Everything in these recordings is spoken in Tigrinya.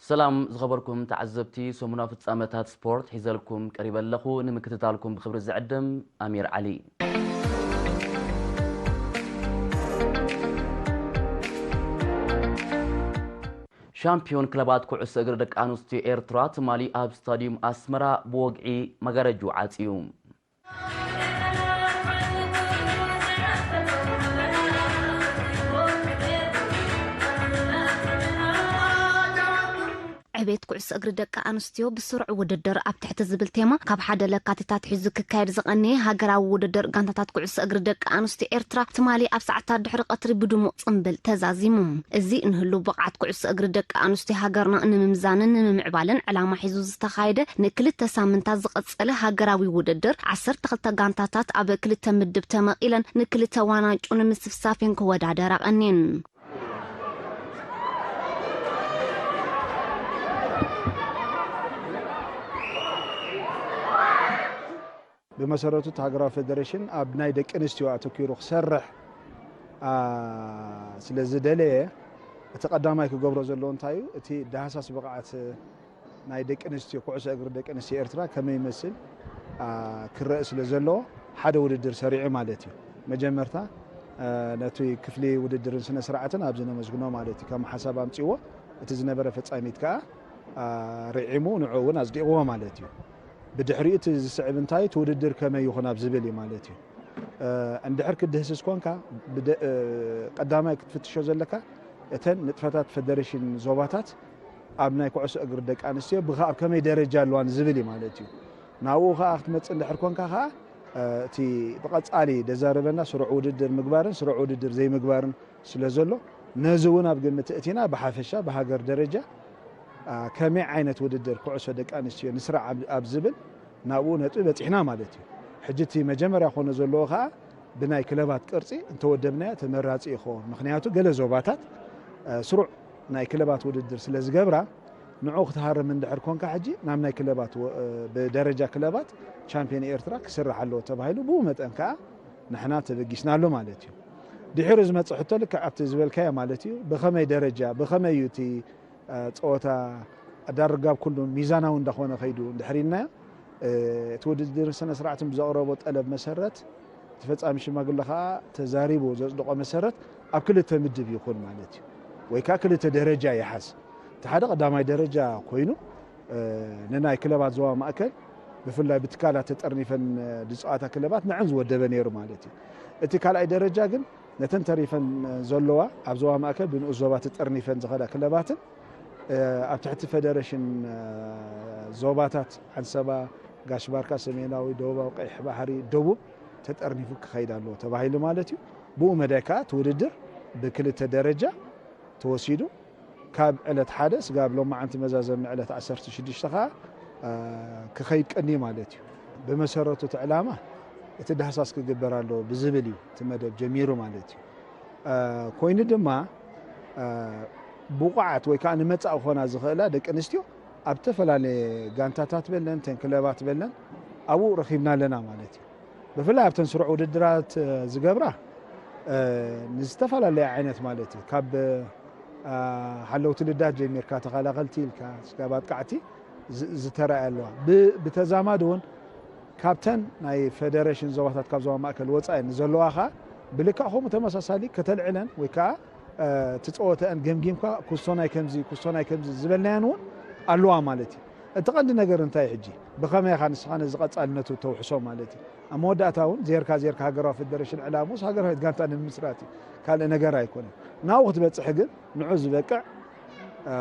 ሰላም ዝኸበርኩም ተዓዘብቲ፣ ሰሙናዊ ፍጻመታት ስፖርት ሒዘልኩም ቀሪበ ኣለኹ። ንምክትታልኩም ብኽብሪ ዝዕድም ኣሚር ዓሊ። ሻምፒዮን ክለባት ኩዕሶ እግሪ ደቂ ኣንስትዮ ኤርትራ ትማሊ ኣብ ስታዲዩም ኣስመራ ብወግዒ መጋረጅኡ ዓጽዩ። ዕቤት ኩዕሶ እግሪ ደቂ ኣንስትዮ ብስሩዕ ውድድር ኣብ ትሕቲ ዝብል ቴማ፣ ካብ ሓደ ለካቲት ኣትሒዙ ክካየድ ዝቐነየ ሃገራዊ ውድድር ጋንታታት ኩዕሶ እግሪ ደቂ ኣንስትዮ ኤርትራ ትማሊ ኣብ ሰዓታት ድሕሪ ቀትሪ ብድሙቕ ጽምብል ተዛዚሙ። እዚ ንህሉው ብቕዓት ኩዕሶ እግሪ ደቂ ኣንስትዮ ሃገርና ንምምዛንን ንምምዕባልን ዕላማ ሒዙ ዝተኻየደ ንክልተ ሳምንታት ዝቐጸለ ሃገራዊ ውድድር፣ ዓሰርተ ክልተ ጋንታታት ኣብ ክልተ ምድብ ተመቒለን ንክልተ ዋንጫ ንምስፍሳፍን ክወዳደራ ቀንየን። ብመሰረቱ እቲ ሃገራዊ ፌደሬሽን ኣብ ናይ ደቂ ኣንስትዮ ኣተኲሩ ክሰርሕ፣ ኣ፣ ስለ ዝደለየ፣ እቲ ቀዳማይ ክገብሮ ዘለዎ እንታይ እዩ? እቲ ዳህሳስ ብቕዓት ናይ ደቂ ኣንስትዮ፣ ኩዕሶ እግሪ ደቂ ኣንስትዮ ኤርትራ ከመይ ይመስል፣ ኣ፣ ክረአ ስለ ዘለዎ ሓደ ውድድር ሰሪዑ ማለት እዩ። መጀመርታ፣ ኣ፣ ነቲ ክፍሊ ውድድርን ስነ ስርዓትን ኣብዚ ነመስግኖ ማለት እዩ። ከም ሓሳብ ኣምጺዎ፣ እቲ ዝነበረ ፈጻሚት ከኣ፣ ኣ፣ ርዒሙ ንዕኡ እውን ኣጽዲቕዎ ማለት እዩ። ብድሕሪኡ እቲ ዝስዕብ እንታይ እዩ? እቲ ውድድር ከመይ ይኹን ኣብ ዝብል እዩ ማለት እዩ። እ፣ እንድሕር ክትድህስስ ኮንካ፣ ብደ-፣ እ፣ ቀዳማይ ክትፍትሾ ዘለካ እተን ንጥፈታት ፈደሬሽን ዞባታት ኣብ ናይ ኩዕሶ እግሪ ደቂ ኣንስትዮ ብኸ-፣ ኣብ ከመይ ደረጃ ኣለዋ ንዝብል እዩ ማለት እዩ። ናብኡ ኸኣ ክትመጽእ እንድሕር ኮንካ ኸኣ፣ እ፣ እቲ ብቐጻሊ ደዛረበና ስሩዕ ውድድር ምግባርን ስሩዕ ውድድር ዘይምግባርን ስለ ዘሎ፣ ነዚ እውን ኣብ ግምት እቲና ብሓፈሻ ብሃገር ደረጃ፣ ኣ፣ ከመይ ዓይነት ውድድር ኩዕሶ ደቂ ኣንስትዮ ንስራዕ ኣብ፣ ኣብ ዝብል ናብኡ ነጥቢ በጺሕና ማለት እዩ። ሕጂ እቲ መጀመርያ ክኾኖ ዘለዎ ኸኣ ብናይ ክለባት ቅርጺ እንተወደብናዮ ተመራጺ ይኸውን። ምኽንያቱ ገለ ዞባታት፣ እ፣ ስሩዕ ናይ ክለባት ውድድር ስለ ዝገብራ፣ ንዑ ክትሃርም እንድሕር ኮንካ ሕጂ ናብ ናይ ክለባት ወ-፣ እ፣ ብደረጃ ክለባት ቻምፒዮን ኤርትራ ክስራሕ ኣለዎ ተባሂሉ፣ ብኡ መጠን ከኣ ንሕና ተበጊስናሉ ማለት እዩ። ድሒሩ ዝመጽእ ሕቶ ልክዕ ኣብቲ ዝበልካዮ ማለት እዩ። ብኸመይ ደረጃ፣ ብኸመይ እዩ እቲ፣ እ፣ ጸወታ ኣዳርጋብ ኩሉ ሚዛናዊ እንዳኾነ ከይዱ እንድሕር ኢልናዮ፣ እ፣ እቲ ውድድር ስነ ስርዓትን ብዘቕረቦ ጠለብ መሰረት፣ እቲ ፈጻሚ ሽማግለ ኸኣ ተዛሪቡ ዘጽደቖ መሰረት ኣብ ክልተ ምድብ ይኹን ማለት እዩ። ወይ ከኣ ክልተ ደረጃ ይሓዝ። እቲ ሓደ ቀዳማይ ደረጃ ኮይኑ፣ እ፣ ንናይ ክለባት ዞባ ማእከል ብፍላይ ብትካላት ተጠርኒፈን፣ እ፣ ዝጻወታ ክለባት ንዐን ዝወደበ ነይሩ ማለት እዩ። እቲ ካልኣይ ደረጃ ግን ነተን ተሪፈን፣ እ፣ ዘለዋ ኣብ ዞባ ማእከል ብንኡስ ዞባ ተጠርኒፈን ዝኸዳ ክለባትን፣ እ፣ ኣብ ትሕቲ ፈደረሽን፣ እ፣ ዞባታት ዓንሰባ፣ ጋሽ ባርካ፣ ሰሜናዊ፣ ደቡባዊ ቀይሕ ባሕሪ፣ ደቡብ ተጠርኒፉ ክኸይድ ኣለዎ ተባሂሉ ማለት እዩ። ብኡ መዳይ ከኣ እቲ ውድድር ብክልተ ደረጃ ተወሲዱ ካብ ዕለት ሓደ ስጋብ ሎማዓንቲ መዛዘሚ ዕለት ዓሰርተ ሽዱሽተ ከኣ፣ እ፣ ክኸይድ ቀንዩ ማለት እዩ። ብመሰረቱ እቲ ዕላማ እቲ ዳህሳስ ክግበር ኣለዎ ብዝብል እዩ እቲ መደብ ጀሚሩ ማለት እዩ። እ፣ ኮይኑ ድማ፣ እ፣ ብቑዓት ወይ ከኣ ንመጻኢ ክኾና ዝኽእላ ደቂ ኣንስትዮ ኣብ ዝተፈላለየ ጋንታታት በለን፣ ተን ክለባት በለን ኣብኡ ረኺብና ኣለና ማለት እዩ። ብፍላይ ኣብተን ስሩዕ ውድድራት፣ እ፣ ዝገብራ፣ እ፣ ንዝተፈላለየ ዓይነት ማለት እዩ። ካብ፣ እ፣ ሓለውቲ ልዳት ጀሚርካ፣ ተኸላኸልቲ ኢልካ፣ ስጋብ ኣጥቃዕቲ ዝ-፣ ዝተራእያ ኣለዋ። ብ-፣ ብተዛማዲ እውን ካብተን ናይ ፈደረሽን ዞባታት ካብ ዞባ ማእከል ወጻኢ ንዘለዋ ኸኣ ብልክዕ ከምኡ ተመሳሳሊ ከተልዕለን ወይ ከኣ፣ እ፣ ትጸወተአን ገምጊምካ፣ ኩስቶ ናይ ከምዚ፣ ኩስቶ ናይ ከምዚ ዝበልናየን እውን ኣለዋ ማለት እዩ። እቲ ቀንዲ ነገር እንታይ ሕጂ? ብኸመይ ኢኻ ንስኻ ነዚ ቀጻልነቱ ተውሕሶ ማለት እዩ? ኣብ መወዳእታ እውን ዜርካ ዜርካ ሃገራዊ ፈደረሽን ዕላምኡስ ሃገራዊት ጋንታ ንምምስራት እዩ። ካልእ ነገር ኣይኮነን። ናብኡ ክትበጽሕ ግን ንዑ ዝበቅዕ፣ እ፣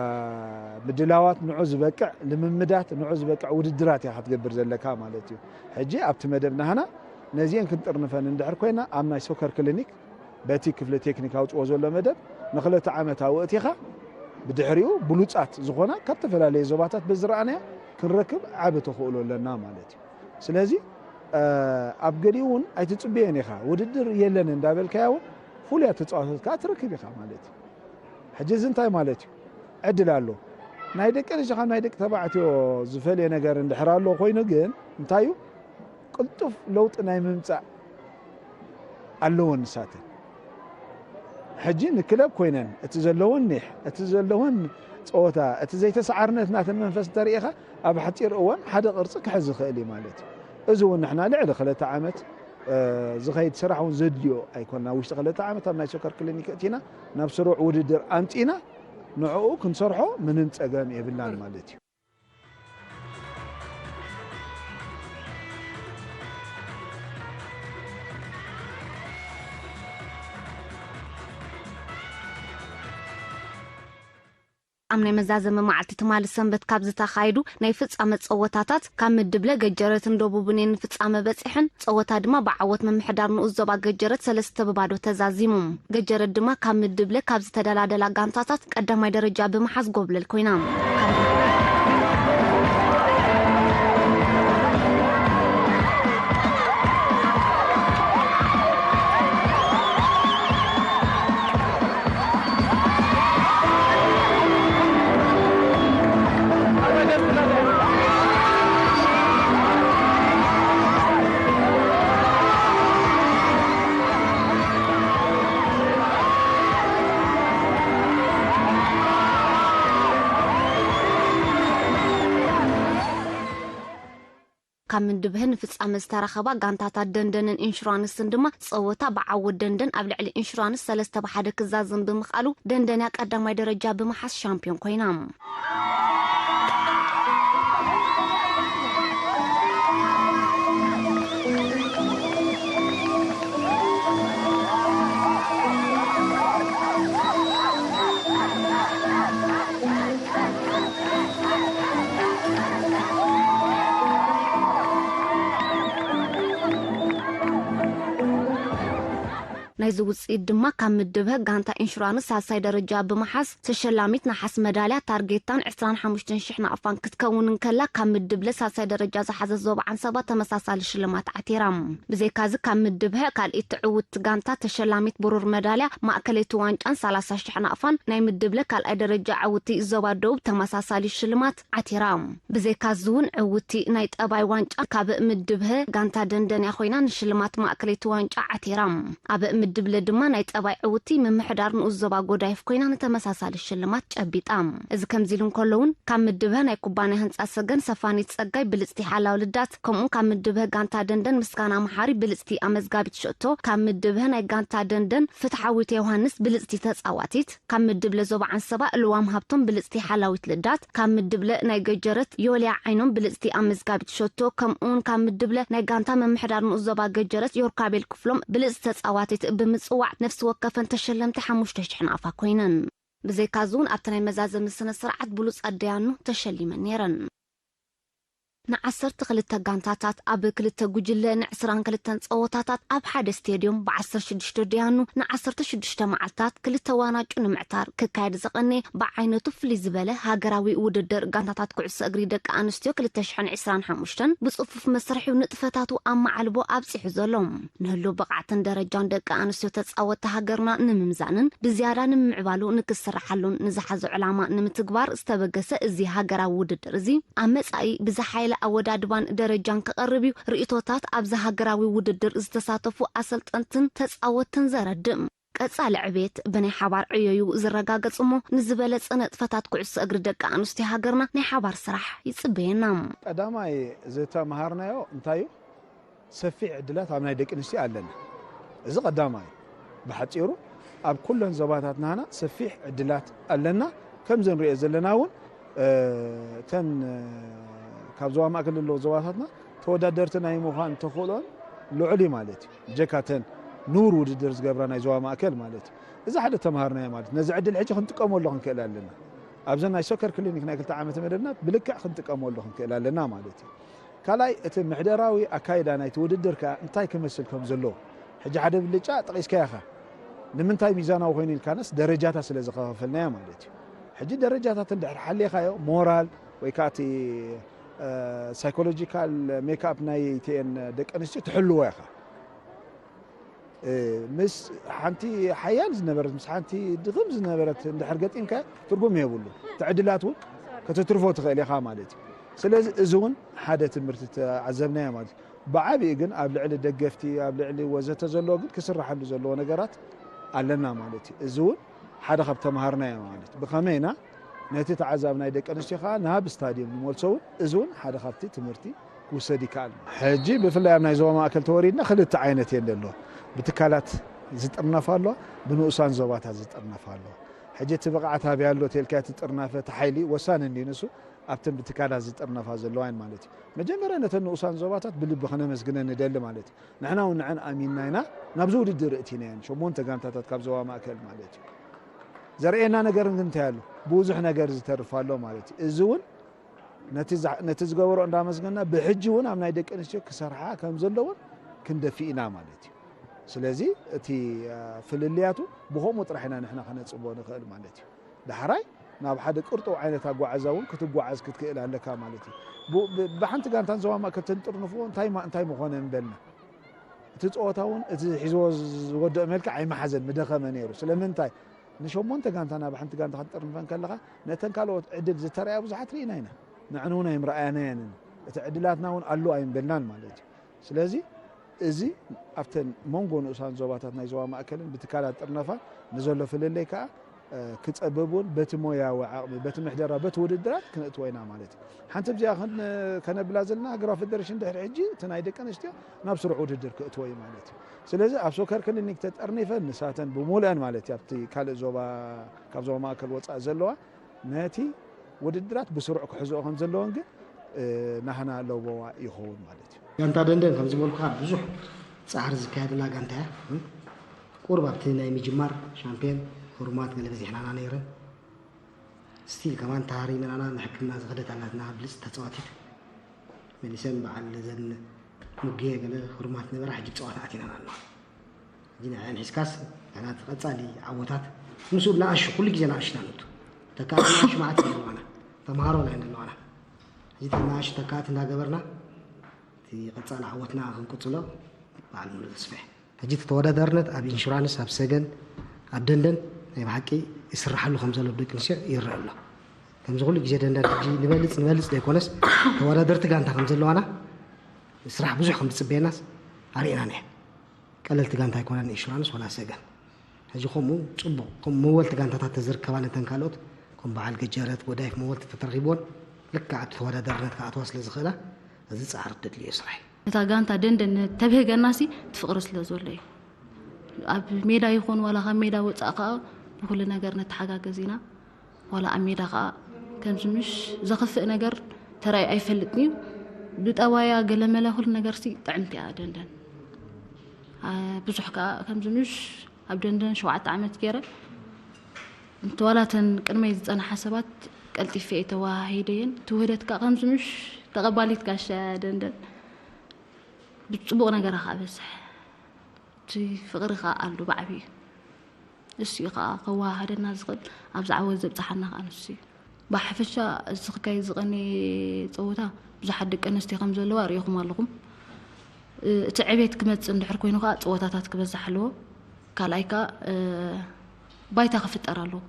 ምድላዋት፣ ንዑ ዝበቅዕ ልምምዳት፣ ንዑ ዝበቅዕ ውድድራት ኢኻ ክትገብር ዘለካ ማለት እዩ። ሕጂ ኣብቲ መደብ ናህና ነዚአን ክንጥርንፈን እንድሕር ኮይና ኣብ ናይ ሶከር ክሊኒክ በቲ ክፍሊ ቴክኒክ ኣውፅኦ ዘሎ መደብ ንክልተ ዓመት ኣውእቲኻ ብድሕሪኡ ብሉፃት ዝኾና ካብ ተፈላለየ ዞባታት በዝረኣናዮ ክንረክብ ዓቢ ተኽእሎ ኣለና ማለት እዩ። ስለዚ፣ እ፣ ኣብ ገሊኡ እውን ኣይትፅብየን ኢኻ፣ ውድድር የለን እንዳበልካያ እውን ፍሉያት ተፃወትቲ ከዓ ትረክብ ኢኻ ማለት እዩ። ሕጂ እዚ እንታይ ማለት እዩ? ዕድል ኣሎ። ናይ ደቂ ኣንስትዮ ካብ ናይ ደቂ ተባዕትዮ ዝፈልየ ነገር እንድሕር ኣሎ ኮይኑ ግን እንታይ እዩ? ቅልጡፍ ለውጢ ናይ ምምፃእ ኣለወን ንሳተን። ሕጂ ንክለብ ኮይነን እቲ ዘለወን ኒሕ፣ እቲ ዘለወን ጸወታ፣ እቲ ዘይተሰዓርነት ናተን መንፈስ እንተርኢኻ፣ ኣብ ሓጺር እዋን ሓደ ቅርጺ ክሕዝ ይኽእል እዩ ማለት እዩ። እዚ እውን ንሕና ልዕሊ ክልተ ዓመት፣ እ፣ ዝኸይድ ስራሕ እውን ዘድልዮ ኣይኮንና። ውሽጢ ክልተ ዓመት ኣብ ናይ ሶከር ክሊኒክ እቲና ናብ ስሩዕ ውድድር ኣምጺእና ንዕኡ ክንሰርሖ ምንም ጸገም የብልናን ማለት እዩ። ኣብ ናይ መዛዘሚ መዓልቲ ትማሊ ሰንበት ካብ ዝተኻየዱ ናይ ፍጻመ ጸወታታት፣ ካብ ምድብ ለ ገጀረትን ደቡብን እየን ንፍጻመ በጺሐን። ጸወታ ድማ ብዓወት ምምሕዳር ንኡስ ዞባ ገጀረት ሰለስተ ብባዶ ተዛዚሙ። ገጀረት ድማ ካብ ምድብ ለ ካብ ዝተደላደላ ጋንታታት ቀዳማይ ደረጃ ብምሓዝ ጎብለል ኮይና። ካብ ምድብ ህ ንፍጻመ ዝተረኸባ ጋንታታት ደንደንን ኢንሹራንስን ድማ ጸወታ ብዓወት ደንደን ኣብ ልዕሊ ኢንሹራንስ ሰለስተ ብሓደ ክዛዘም ብምኽኣሉ ደንደን እያ ቀዳማይ ደረጃ ብምሓዝ ሻምፒዮን ኮይና። ናይዚ ውፅኢት ድማ ካብ ምድብ ሀ ጋንታ ኢንሹራንስ ሳልሳይ ደረጃ ብምሓዝ ተሸላሚት ነሓስ መዳልያ ታርጌታን ዕስራን ሓሙሽተን ሽሕ ናቕፋን ክትከውን እንከላ፣ ካብ ምድብ ለ ሳልሳይ ደረጃ ዝሓዘት ዞባ ዓንሰባ ተመሳሳሊ ሽልማት ዓቲራ። ብዘይካዚ ካብ ምድብ ሀ ካልኣይቲ ዕውትቲ ጋንታ ተሸላሚት ብሩር መዳልያ ማእከለይቲ ዋንጫን ሰላሳ ሽሕ ናቕፋን ናይ ምድብ ለ ካልኣይ ደረጃ ዕውትቲ ዞባ ደቡብ ተመሳሳሊ ሽልማት ዓቲራ። ብዘይካዚ እውን ዕውቲ ናይ ጠባይ ዋንጫ ካብ ምድብ ሀ ጋንታ ደንደንያ ኮይና ንሽልማት ማእከለይቲ ዋንጫ ዓቲራ። ኣብ ምድብ ለ ድማ ናይ ጠባይ ዕውቲ ምምሕዳር ንኡስ ዞባ ጎዳይፍ ኮይና ንተመሳሳሊ ሽልማት ጨቢጣ። እዚ ከምዚ ኢሉ እንከሎ እውን ካብ ምድብ ሀ ናይ ኩባንያ ህንፃ ሰገን ሰፋኒት ፀጋይ ብልፅቲ ሓላው ልዳት ከምኡ ካብ ምድብ ሀ ጋንታ ደንደን ምስጋና መሓሪ ብልፅቲ ኣመዝጋቢት ሸቶ ካብ ምድብ ሀ ናይ ጋንታ ደንደን ፍትሓዊት ዮሃንስ ብልፅቲ ተፃዋቲት ካብ ምድብ ለ ዞባ ዓንሰባ ልዋም ሃብቶም ብልፅቲ ሓላዊት ልዳት ካብ ምድብ ለ ናይ ገጀረት ዮልያ ዓይኖም ብልፅቲ ኣመዝጋቢት ሸቶ ከምኡውን ካብ ምድብ ለ ናይ ጋንታ ምምሕዳር ንኡስ ዞባ ገጀረት ዮርካቤል ክፍሎም ብልፅቲ ተፃዋቲት ብምፅዋዕ ነፍሲ ወከፈን ተሸለምቲ ሓሙሽተ ሽሕ ናቕፋ ኮይነን። ብዘይካዚ እውን ኣብቲ ናይ መዛዘሚ ስነ ስርዓት ብሉፅ ኣደያኑ ተሸሊመን ነይረን። ንዓሰርተ ክልተ ጋንታታት ኣብ ክልተ ጉጅለ ንዕስራን ክልተን ፀወታታት ኣብ ሓደ ስቴድዮም ብዓሰርተ ሽዱሽተ ደያኑ ንዓሰርተ ሽዱሽተ መዓልታት ክልተ ዋናጩ ንምዕታር ክካየድ ዝቐነየ ብዓይነቱ ፍልይ ዝበለ ሃገራዊ ውድድር ጋንታታት ኩዕሶ እግሪ ደቂ ኣንስትዮ ክልተ ሽሕን ዕስራን ሓሙሽተን ብፅፉፍ መስርሒኡ ንጥፈታቱ ኣመዓልቦ ኣብፂሑ ዘሎ ንህሉው ብቕዓትን ደረጃን ደቂ ኣንስትዮ ተፃወቲ ሃገርና ንምምዛንን ብዝያዳ ንምምዕባሉ ንክስራሓሉን ንዝሓዞ ዕላማ ንምትግባር ዝተበገሰ እዚ ሃገራዊ ውድድር እዚ ኣብ መጻኢ ብዝሓየለ ኣወዳድባን ደረጃን ክቐርብ እዩ። ርእይቶታት ኣብዚ ሃገራዊ ውድድር ዝተሳተፉ ኣሰልጠንትን ተጻወትን ዘረድእ። ቀጻሊ ዕቤት ብናይ ሓባር ዕዮ እዩ ዝረጋገጽ እሞ ንዝበለጸ ነጥፈታት ኩዕሶ እግሪ ደቂ ኣንስትዮ ሃገርና ናይ ሓባር ስራሕ ይጽበየና። ቀዳማይ ዝተምሃርናዮ እንታይ እዩ? ሰፊሕ ዕድላት ኣብ ናይ ደቂ ኣንስትዮ ኣለና። እዚ ቀዳማይ። ብሓጺሩ ኣብ ኩለን ዞባታት ናህና ሰፊሕ ዕድላት ኣለና። ከምዚ ንሪኦ ዘለና እውን እተን ካብ ዞባ ማእከል ዘለዉ ዞባታትና ተወዳደርቲ ናይ ምዃን ተኽእሎን ልዑል እዩ ማለት እዩ። ብጀካ እተን ንቡር ውድድር ዝገብራ ናይ ዞባ ማእከል ማለት እዩ። እዚ ሓደ ተምሃርናዮ ማለት እዩ። ነዚ ዕድል ሕጂ ክንጥቀመሉ ክንክእል ኣለና። ኣብዘን ናይ ሶከር ክሊኒክ ናይ ክልተ ዓመተ መደብና ብልክዕ ክንጥቀመሉ ክንክእል ኣለና ማለት እዩ። ካልኣይ እቲ ምሕደራዊ ኣካይዳ ናይቲ ውድድር ከኣ እንታይ ክመስል ከም ዘለዎ ሕጂ ሓደ ብልጫ ጠቒስካዮ ኢኻ። ንምንታይ ሚዛናዊ ኮይኑ ኢልካናስ ደረጃታት ስለ ዝኸፋፈልናዮ ማለት እዩ። ሕጂ ደረጃታት እንድሕር ሓሊኻዮ ሞራል ወይ ከኣ እቲ ሳይኮሎጂካል ሜክኣፕ ናይቲኤን ደቂ ኣንስትዮ ትሕልዎ ኢኻ። ምስ ሓንቲ ሓያል ዝነበረት ምስ ሓንቲ ድኽም ዝነበረት እንድሕር ገጢምካ ትርጉም የብሉ። ትዕድላት እውን ከተትርፎ ትኽእል ኢኻ ማለት እዩ። ስለዚ እዚ እውን ሓደ ትምህርቲ ተዓዘብናዮ ማለት እዩ። ብዓቢኡ ግን ኣብ ልዕሊ ደገፍቲ ኣብ ልዕሊ ወዘተ ዘለዎ ግን ክስራሓሉ ዘለዎ ነገራት ኣለና ማለት እዩ። እዚ እውን ሓደ ካብ ተምሃርናዮ ማለት እዩ። ብኸመይ ኢና ነቲ ተዓዛቢ ናይ ደቂ ኣንስትዮ ከዓ ናብ ስታድዮም ንመልሶ እውን፣ እዚ እውን ሓደ ካብቲ ትምህርቲ ክውሰድ ይከኣል። ሕጂ ብፍላይ ኣብ ናይ ዞባ ማእከል ተወሪድና ክልተ ዓይነት እየን ዘለዋ። ብትካላት ዝጥርነፋ ኣለዋ፣ ብንኡሳን ዞባታት ዝጥርነፋ ኣለዋ። ሕጂ እቲ ብቕዓት ኣበይ ኣሎ ተልካ፣ እቲ ጥርናፈ፣ እቲ ሓይሊ ወሳኒ እንዲ ንሱ ኣብተን ብትካላት ዝጥርነፋ ዘለዋ እየን ማለት እዩ። መጀመርያ ነተን ንኡሳን ዞባታት ብልቢ ከነመስግነን ንደሊ ማለት እዩ። ንሕና እውን ንዐን ኣሚንና ኢና ናብዚ ውድድር እቲናየን። ሸሞንተ ጋንታታት ካብ ዞባ ማእከል ማለት እዩ። ዘርእየና ነገር ግን እንታይ ኣሎ? ብዙሕ ነገር ዝተርፍ ኣሎ ማለት እዩ። እዚ እውን ነቲ ዝገበሮ እንዳመስገና፣ ብሕጂ እውን ኣብ ናይ ደቂ ኣንስትዮ ክሰርሓ ከም ዘለውን ክንደፊ ኢና ማለት እዩ። ስለዚ እቲ ፍልልያቱ ብኸምኡ ጥራሕ ኢና ንሕና ከነፅቦ ንኽእል ማለት እዩ። ዳሕራይ ናብ ሓደ ቅርጡው ዓይነት ኣጓዓዛ እውን ክትጓዓዝ ክትክእል ኣለካ ማለት እዩ። ብሓንቲ ጋንታን ዞባ ማእከል ተንጥርንፍዎ እንታይ እንታይ ምኾነ ምበልና፣ እቲ ፀወታ እውን እቲ ሒዝዎ ዝወደኦ መልክዕ ኣይመሓዘን፣ ምደኸመ ነይሩ። ስለምንታይ ንሸሞንተ ጋንታ ናብ ሓንቲ ጋንታ ክትጥርንፈን ከለኻ ነተን ካልኦት ዕድል ዝተረኣያ ብዙሓት ርኢና ኢና። ንዕን እውን ኣይምረኣያናየንን፣ እቲ ዕድላትና እውን ኣሎ ኣይምበልናን ማለት እዩ። ስለዚ እዚ ኣብተን መንጎ ንኡሳን ዞባታት ናይ ዞባ ማእከልን ብትካላት ጥርነፋን ንዘሎ ፍልልይ ከዓ ክፀብብ እውን በቲ ሞያዊ ዓቕሚ፣ በቲ ምሕደራ፣ በቲ ውድድራት ክነእትዎ ኢና ማለት እዩ። ሓንቲ ብዚኣ ከነብላ ዘለና ሃገራዊ ፌደሬሽን ድሕሪ ሕጂ እቲ ናይ ደቂ ኣንስትዮ ናብ ስሩዕ ውድድር ክእትዎ እዩ ማለት እዩ። ስለዚ ኣብ ሶከር ክሊኒክ ተጠርኒፈን ንሳተን ብሙሉአን ማለት እዩ ኣብቲ ካልእ ዞባ፣ ካብ ዞባ ማእከል ወፃኢ ዘለዋ ነቲ ውድድራት ብስሩዕ ክሕዝኦ ከም ዘለዎን ግን ናህና ለበዋ ይኸውን ማለት እዩ። ጋንታ ደንደን ከም ዝበልኩኻ ብዙሕ ፃዕሪ ዝካየደላ ጋንታ እያ። ቁሩብ ኣብቲ ናይ ምጅማር ሻምፒዮን ህሩማት ገለ በዚሕናና ነይረን። ስቲል ከማን ተሃሪመናና ንሕክምና ዝኸደት ኣላትና ብልፅቲ ተፃዋቲት። መሊሰን በዓል ዘን ሙጌ ገለ ህሩማት ነበራ፣ ሕጂ ፀዋታ ኣቲናና ኣለዋ። ሕጂ ንዕን ሒዝካስ ንሕና እቲ ቀፃሊ ዓወታት ምስኡ ብንኣሹ ኩሉ ግዜ ንኣሹ ኢና ንእቱ። ተካእቲ ንኣሹ መዓት ኢና ዘለዋና፣ ተምሃሮ ኢና ዘለዋና። ሕጂ እቲ ንኣሹ ተካእቲ እንዳገበርና እቲ ቀፃሊ ዓወትና ክንቅፅሎ በዓል ሙሉ ተስፋ እየ። ሕጂ እቲ ተወዳዳርነት ኣብ ኢንሹራንስ፣ ኣብ ሰገን፣ ኣብ ደንደን ናይ ብሓቂ ይስራሓሉ ከም ዘሎ ብደቂ ኣንስትዮ ይረአ ኣሎ። ከምዚ ኩሉ ግዜ ደንደን ሕጂ ንበልፅ ንበልፅ ዘይኮነስ ተወዳደርቲ ጋንታ ከም ዘለዋና ስራሕ ብዙሕ ከም ዝፅበየናስ ኣርእናና እየን። ቀለልቲ ጋንታ ኣይኮነን ኢንሹራንስ ወላ ሰገን። ሕጂ ከምኡ ፅቡቕ ከም መወልቲ ጋንታታት ተዝርከባ ነተን ካልኦት ከም በዓል ገጀረት፣ ጎዳይፍ መወልቲ ተተረኺብዎን ልክዕ ኣብቲ ተወዳዳርነት ክኣትዋ ስለ ዝኽእላ እዚ ፃዕሪ ተድልዮ ስራሕ እዩ። እታ ጋንታ ደንደን ተብህገናሲ እቲ ፍቕሪ ስለ ዘሎ እዩ። ኣብ ሜዳ ይኹን ዋላ ካብ ሜዳ ወፃእ ከዓ ብኩሉ ነገር ንተሓጋገዝ ኢና። ዋላ ኣብ ሜዳ ከዓ ከምዚ ምሽ ዘኽፍእ ነገር ተራእዩ ኣይፈልጥን እዩ። ብጠባያ ገለመለ ኩሉ ነገርሲ ጥዕምቲ እያ ደንደን። ብዙሕ ከዓ ከምዚ ምሽ ኣብ ደንደን ሸውዓተ ዓመት ገይረ እንተ ዋላ እተን ቅድመይ ዝፀንሓ ሰባት ቀልጢፈ እየ ተወሃሂደየን። እቲ ውህደት ከዓ ከምዚ ምሽ ተቐባሊት ጋሻ እያ ደንደን። ብፅቡቕ ነገራ ከዓ በዝሕ። እቲ ፍቕሪ ከዓ ኣሎ ብዓብዩ። እሱ እዩ ከዓ ከወሃሃደና ዝኽእል፣ ኣብዚ ዓወት ዘብፅሓና ከዓ ንሱ እዩ። ብሓፈሻ እዚ ክካየድ ዝቐነየ ፀወታ ብዙሓት ደቂ ኣንስትዮ ከም ዘለዋ ርኢኹም ኣለኹም። እቲ ዕቤት ክመፅእ እንድሕር ኮይኑ ከዓ ፀወታታት ክበዝሕ ኣለዎ። ካልኣይ ከዓ ባይታ ክፍጠር ኣለዎ።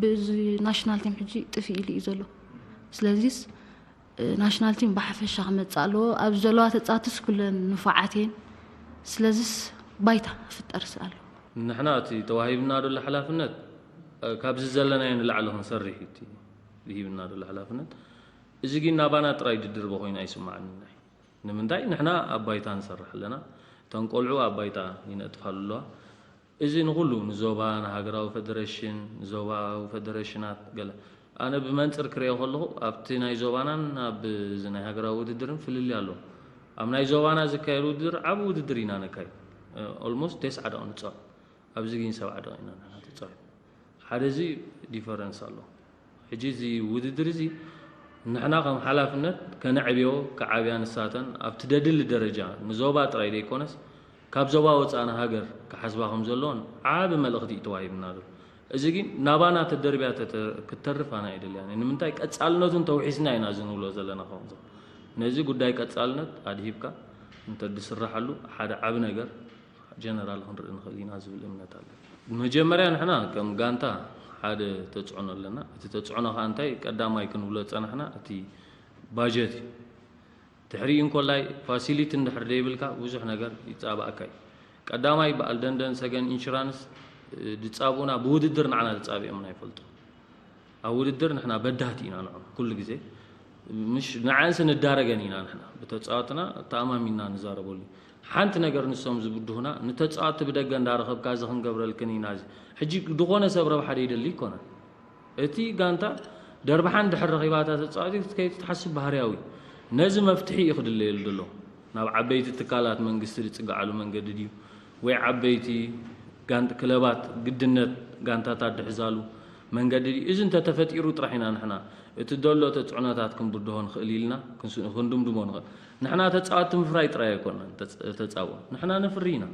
ብዚ ናሽናል ቲም ሕጂ ጥፍ ኢሉ እዩ ዘሎ። ስለዚስ ናሽናል ቲም ብሓፈሻ ክመፅእ ኣለዎ። ኣብ ዘለዋ ተፃትስ ኩለን ንፉዓት እየን። ስለዚስ ባይታ ክፍጠር ኣለዎ። ንሕና እቲ ተዋሂብና ዘሎ ሓላፍነት ካብዚ ዘለናዮ ንላዕሊ ክንሰርሕ እዩ እቲ ዝሂብና ዘሎ ሓላፍነት። እዚ ግን ናባና ጥራይ ድድርበ ኮይኑ ኣይስማዓንን። ንምንታይ ንሕና ኣብ ባይታ ንሰርሕ ኣለና። እተን ቆልዑ ኣብ ባይታ ይነጥፋ ኣለዋ። እዚ ንኹሉ ንዞባ፣ ንሃገራዊ ፈደረሽን፣ ንዞባዊ ፈደረሽናት ገለ ኣነ ብመንፅር ክሪኦ ከለኹ ኣብቲ ናይ ዞባናን ኣብ እዚ ናይ ሃገራዊ ውድድርን ፍልልይ ኣሎ። ኣብ ናይ ዞባና ዝካየድ ውድድር ዓብ ውድድር ኢና ነካይድ። ኦልሞስት ተስዓ ደቂ ንፃወት፣ ኣብዚ ግን ሰብዓ ደቂ ኢና ንሕና ተፃዊት። ሓደ እዚ ዲፈረንስ ኣሎ። ሕጂ እዚ ውድድር እዚ ንሕና ከም ሓላፍነት ከነዕብዮ፣ ክዓብያ ንሳተን ኣብቲ ደድሊ ደረጃ ንዞባ ጥራይ ዘይኮነስ ካብ ዞባ ወፃኢ ንሃገር ክሓስባ ከም ዘለዎን ዓቢ መልእኽቲ እዩ ተዋሂብና ዘሎ። እዚ ግን ናባና ተደርብያ ተተ- ክትተርፍ ኣነ ኣይደልያን እየ። ንምንታይ ቀፃልነቱን ተውሒስና ኢና እዚ ንብሎ ዘለና ከምዚ። ነዚ ጉዳይ ቀፃልነት ኣድሂብካ እንተድስራሓሉ ሓደ ዓቢ ነገር ጀነራል ክንርኢ ንኽእል ኢና ዝብል እምነት ኣሎ። መጀመርያ ንሕና ከም ጋንታ ሓደ ተፅዕኖ ኣለና። እቲ ተፅዕኖ ከዓ እንታይ ቀዳማይ ክንብሎ ዝፀናሕና እቲ ባጀት እዩ። ድሕሪኡ እንኮላይ ፋሲሊቲ እንድሕር ዘይብልካ ብዙሕ ነገር ይፃባእካ እዩ። ቀዳማይ በዓል ደንደን ሰገን ኢንሹራንስ ድጻብኡና ብውድድር ንዓና ተጻቢኦምና ይፈልጡ። ኣብ ውድድር ንሕና በዳህቲ ኢና ንዖም ኩሉ ግዜ ምሽ ንዓንስ ንዳረገን ኢና ንሕና ብተጻዋትና ተኣማሚና ንዛረበሉ። ሓንቲ ነገር ንሶም ዝብድሁና ንተጻዋቲ ብደገ እንዳረኸብካ እዚ ክንገብረልክን ኢና። እዚ ሕጂ ዝኾነ ሰብ ረብሓ ደይደሊ ይኮነን። እቲ ጋንታ ደርብሓን ድሕር ረኺባታ ተጻዋቲ ክትከይድ ትሓስብ ባህርያዊ። ነዚ መፍትሒ እዩ ክድለየሉ ዘሎ። ናብ ዓበይቲ ትካላት መንግስቲ ዝጽግዓሉ መንገዲ ድዩ? ወይ ዓበይቲ ጋንት ክለባት ግድነት ጋንታታት ድሕዛሉ መንገዲ ድዩ? እዚ እንተተፈጢሩ ጥራሕ ኢና ንሕና እቲ ዘሎ ተጽዕኖታት ክንብድሆ ንኽእል ኢልና ክንስ- ክንድምድሞ ንኽእል። ንሕና ተጻወትቲ ምፍራይ ጥራይ ኣይኮንናን ተጽ- ተጻብኦ። ንሕና ነፍሪ ኢና።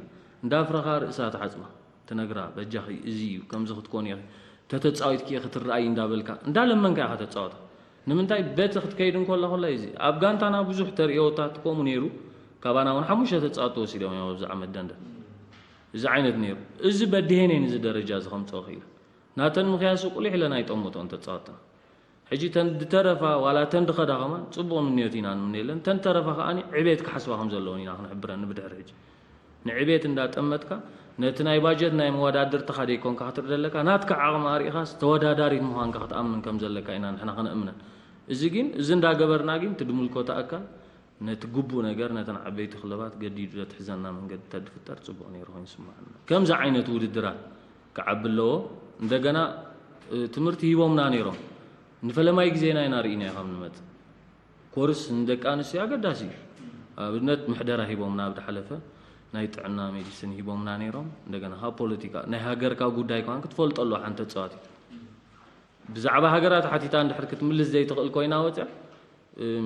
እንዳፍረኻ ርእሳ ትሓጽባ። ትነግራ በጃኺ እዚ እዩ ከምዚ ክትኮን ኢኺ ተተጻዊትኪ ኢኺ ትረኣይ እንዳበልካ እንዳለመንካ ኢኻ ተጻወታ። ንምንታይ በቲ ክትከይድ እንኮላ ኮላ እዚ ኣብ ጋንታና ብዙሕ ተርእዮታት ከምኡ ነይሩ። ካባና እውን ሓሙሽተ ተጻወትቲ ወሲዶም እዮም ኣብዚ ዓመት ደንደን እዚ ዓይነት ነይሩ። እዚ በዲሄን እየን እዚ ደረጃ እዚ ከምፅኦ ክኢለ ናተን ምኽያሱ ቁሊሕ ኢለን ኣይጠምቶን ተጻወትና። ሕጂ ተን ድተረፋ ዋላ ተን ድኸዳ ከማን ጽቡቕ ምንዮት ኢና ንምነየለን። ተን ተረፋ ከኣ ዕቤት ክሓስባ ከም ዘለውን ኢና ክንሕብረን ብድሕሪ ሕጂ። ንዕቤት እንዳጠመትካ ነቲ ናይ ባጀት ናይ መወዳድርትኻ ደይኮንካ ክትርኢ ዘለካ ናትካ ዓቕሚ ኣርኢኻስ ተወዳዳሪት ምዃንካ ክትኣምን ከም ዘለካ ኢና ንሕና ክነእምነን። እዚ ግን እዚ እንዳገበርና ግን እቲ ድምልኮታ ኣካል ነቲ ግቡእ ነገር ነተን ዓበይቲ ክለባት ገዲዱ ዘትሕዘና መንገዲ ተድፍጠር ጽቡቕ ነይሩ ኮይኑ ይስምዓና። ከምዚ ዓይነት ውድድራት ክዓቢ ኣለዎ። እንደገና ትምህርቲ ሂቦምና ነይሮም። ንፈለማይ ግዜና ኢና ርኢናዮ ካብ ንመጽእ። ኮርስ ንደቂ ኣንስትዮ ኣገዳሲ እዩ። ኣብነት ምሕደራ ሂቦምና ኣብ ድሓለፈ ናይ ጥዕና ሜዲሲን ሂቦምና ነይሮም። እንደገና ካብ ፖለቲካ ናይ ሃገርካ ጉዳይ ከማን ክትፈልጦ ኣለዎ ሓንቲ ተጻዋቲት። ብዛዕባ ሃገራ ተሓቲታ እንድሕር ክትምልስ ዘይትኽእል ኮይና ወፅያ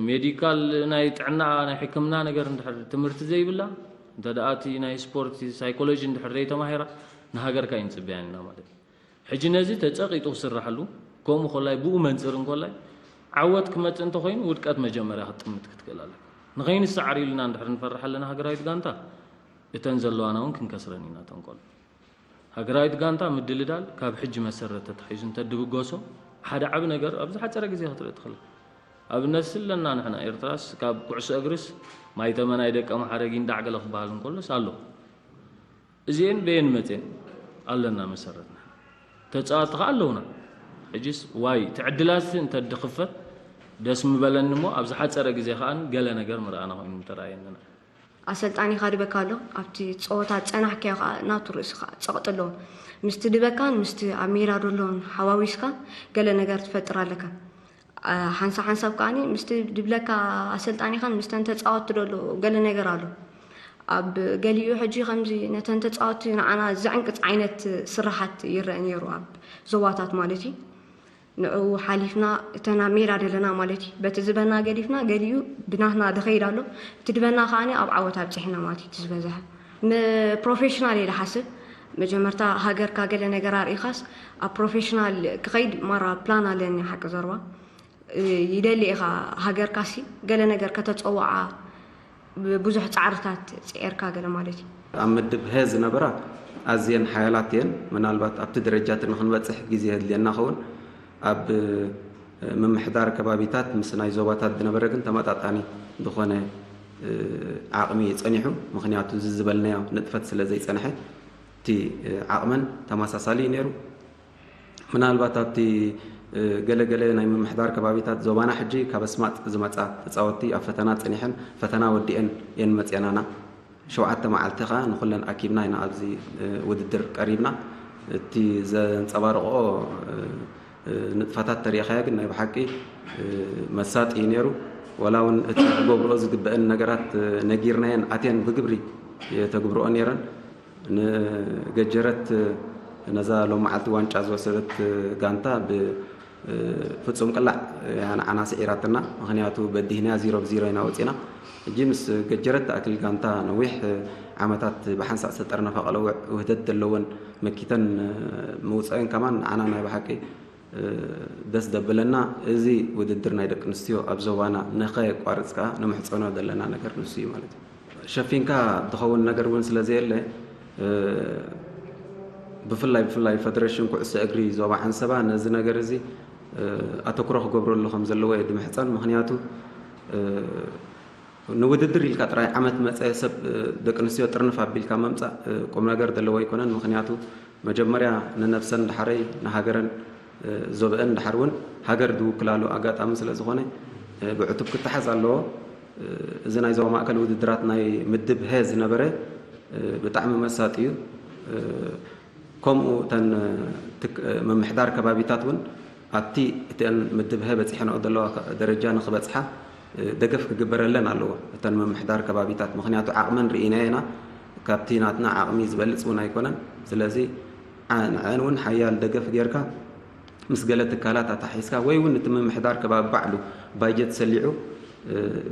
ሜዲካል ናይ ጥዕና ናይ ሕክምና ነገር እንድሕር ትምህርቲ ዘይብላ እንተ ደኣ እቲ ናይ ስፖርት ሳይኮሎጂ እንድሕር ዘይተማሂራ ንሃገርካ ይንፅብያን ኢና ማለት እዩ። ሕጂ ነዚ ተፀቂጡ ክስራሕሉ ከምኡ ኮላይ ብኡ መንፅር እንኮላይ ዓወት ክመፅእ እንተኮይኑ ውድቀት መጀመርያ ክትጥምት ክትክእል ኣለካ። ንኸይንሰዓር ኢልና እንድሕር ንፈርሕ ኣለና ሃገራዊት ጋንታ እተን ዘለዋና እውን ክንከስረን ኢና ተንቆል። ሃገራዊት ጋንታ ምድልዳል ካብ ሕጂ መሰረት ተታሒዙ እንተድብገሶ ሓደ ዓቢ ነገር ኣብ ዝሓጸረ ግዜ ክትርኢ ትኽእል። ኣብነት ስለና ንሕና ኤርትራስ ካብ ኩዕሶ እግርስ ማይተመ ናይ ደቀ መሓረ ጊንዳዕ ገለ ክበሃል እንከሎስ ኣሎ። እዚኤን በየን መጼን ኣለና መሰረትና። ተጻወቲ ከኣ ኣለውና። ሕጂስ ዋይ እቲ ዕድላት እንተድኽፈት ደስ ምበለኒ እሞ ኣብ ዝሓጸረ ግዜ ከኣ ገለ ነገር ምርኣና ኮይኑ ምተረኣየንና። ኣሰልጣኒኻ ድበካ ኣሎ ኣብቲ ጸወታ ጸናሕካዮ ከዓ ናቱ ርእስኻ ጸቕጢ ኣለዎ ምስቲ ድበካን ምስቲ ኣብ ሜዳ ደሎን ሓዋዊስካ ገለ ነገር ትፈጥር ኣለካ ሓንሳ ሓንሳብ ከዓኒ ምስቲ ድብለካ ኣሰልጣኒኻን ምስተን ተጻወትቲ ደሎ ገለ ነገር ኣሎ ኣብ ገሊኡ ሕጂ ከምዚ ነተን ተጻወትቲ ንዓና ዘዕንቅጽ ዓይነት ስራሓት ይረአ ነይሩ ኣብ ዞባታት ማለት እዩ ንዕኡ ሓሊፍና እተን ኣብ ሜዳ ዘለና ማለት እዩ በቲ ዝበና ገዲፍና ገሊኡ ብናትና ድኸይድ ኣሎ እቲ ድበና ከዓኒ ኣብ ዓወት ኣብፅሕና ማለት እዩ እቲ ዝበዝሐ ንፕሮፌሽናል እየ ድሓስብ መጀመርታ ሃገርካ ገለ ነገር ኣርኢኻስ ኣብ ፕሮፌሽናል ክኸይድ ማራ ፕላን ኣለኒ ሓቂ ዘርባ ይደሊ ኢኻ ሃገርካሲ ገለ ነገር ከተፀውዓ ብዙሕ ፃዕርታት ፅዒርካ ገለ ማለት እዩ ኣብ ምድብ ሀ ዝነበራ ኣዝየን ሓያላት እየን። ምናልባት ኣብቲ ደረጃ እቲ ንክንበፅሕ ግዜ የድልየና ኸውን። ኣብ ምምሕዳር ከባቢታት ምስ ናይ ዞባታት ዝነበረ ግን ተመጣጣኒ ዝኾነ ዓቕሚ እዩ ፀኒሑ። ምኽንያቱ እዚ ዝበልናዮ ንጥፈት ስለ ዘይፀንሐ እቲ ዓቕመን ተመሳሳሊ እዩ ነይሩ። ምናልባት ኣብቲ ገለገለ ናይ ምምሕዳር ከባቢታት ዞባና ሕጂ ካብ ኣስማጥ ዝመፃ ተፃወትቲ ኣብ ፈተና ፀኒሐን ፈተና ወዲአን እየን መፅአናና። ሸውዓተ መዓልቲ ከዓ ንኩለን ኣኪብና ኢና ኣብዚ ውድድር ቀሪብና። እቲ ዘንፀባርቆ ንጥፈታት ተሪኢኻዮ ግን ናይ ብሓቂ መሳጢ እዩ ነይሩ። ዋላ እውን እቲ ክገብርኦ ዝግበአን ነገራት ነጊርናየን ኣትየን ብግብሪ የተግብርኦ ነይረን። ንገጀረት ነዛ ሎም መዓልቲ ዋንጫ ዝወሰደት ጋንታ ብፍፁም ቅላዕ እያ ንዓና ስዒራትና። ምኽንያቱ በዲህናያ ዚሮ ብዚሮ ኢና ወፂና። ሕጂ ምስ ገጀረት ትኣክል ጋንታ ነዊሕ ዓመታት ብሓንሳእ ዝተጠርነፋ ቀለውዕ ውህደት ዘለወን መኪተን ምውፀአን ከማን ንዓና ናይ ብሓቂ ደስ ደብለና። እዚ ውድድር ናይ ደቂ ኣንስትዮ ኣብ ዞባና ንኸየቋርፅ ከዓ ንምሕፀኖ ዘለና ነገር ንሱ እዩ ማለት እዩ። ሸፊንካ ትኸውን ነገር እውን ስለ ዘየለ ብፍላይ ብፍላይ ፈደረሽን ኩዕሶ እግሪ ዞባ ዓንሰባ ነዚ ነገር እዚ ኣተኩሮ ክገብረሉ ከም ዘለዎ እየ ድምሕፀን። ምክንያቱ ንውድድር ኢልካ ጥራይ ዓመት መጸ ሰብ ደቂ ኣንስትዮ ጥርንፍ ኣቢልካ መምጻእ ቁም ነገር ዘለዎ ኣይኮነን። ምኽንያቱ መጀመርያ ንነብሰን ድሓረይ ንሃገረን ዞበአን ድሓር እውን ሃገር ዝውክላሉ ኣጋጣሚ ስለ ዝኾነ ብዕቱብ ክተሓዝ ኣለዎ። እዚ ናይ ዞባ ማእከል ውድድራት ናይ ምድብ ሀ ዝነበረ ብጣዕሚ መሳጢ እዩ። ከምኡ እተን ምምሕዳር ከባቢታት እውን ኣብቲ እተን ምድብ ሀ በፂሐንኦ ዘለዋ ደረጃ ንክበፅሓ ደገፍ ክግበረለን ኣለዎ እተን ምምሕዳር ከባቢታት። ምክንያቱ ዓቕመን ርኢናዮ ኢና። ካብቲ ናትና ዓቕሚ ዝበልፅ እውን ኣይኮነን። ስለዚ ንዐን እውን ሓያል ደገፍ ጌርካ ምስ ገለ ትካላት ኣታሒዝካ ወይ እውን እቲ ምምሕዳር ከባቢ ባዕሉ ባጀት ሰሊዑ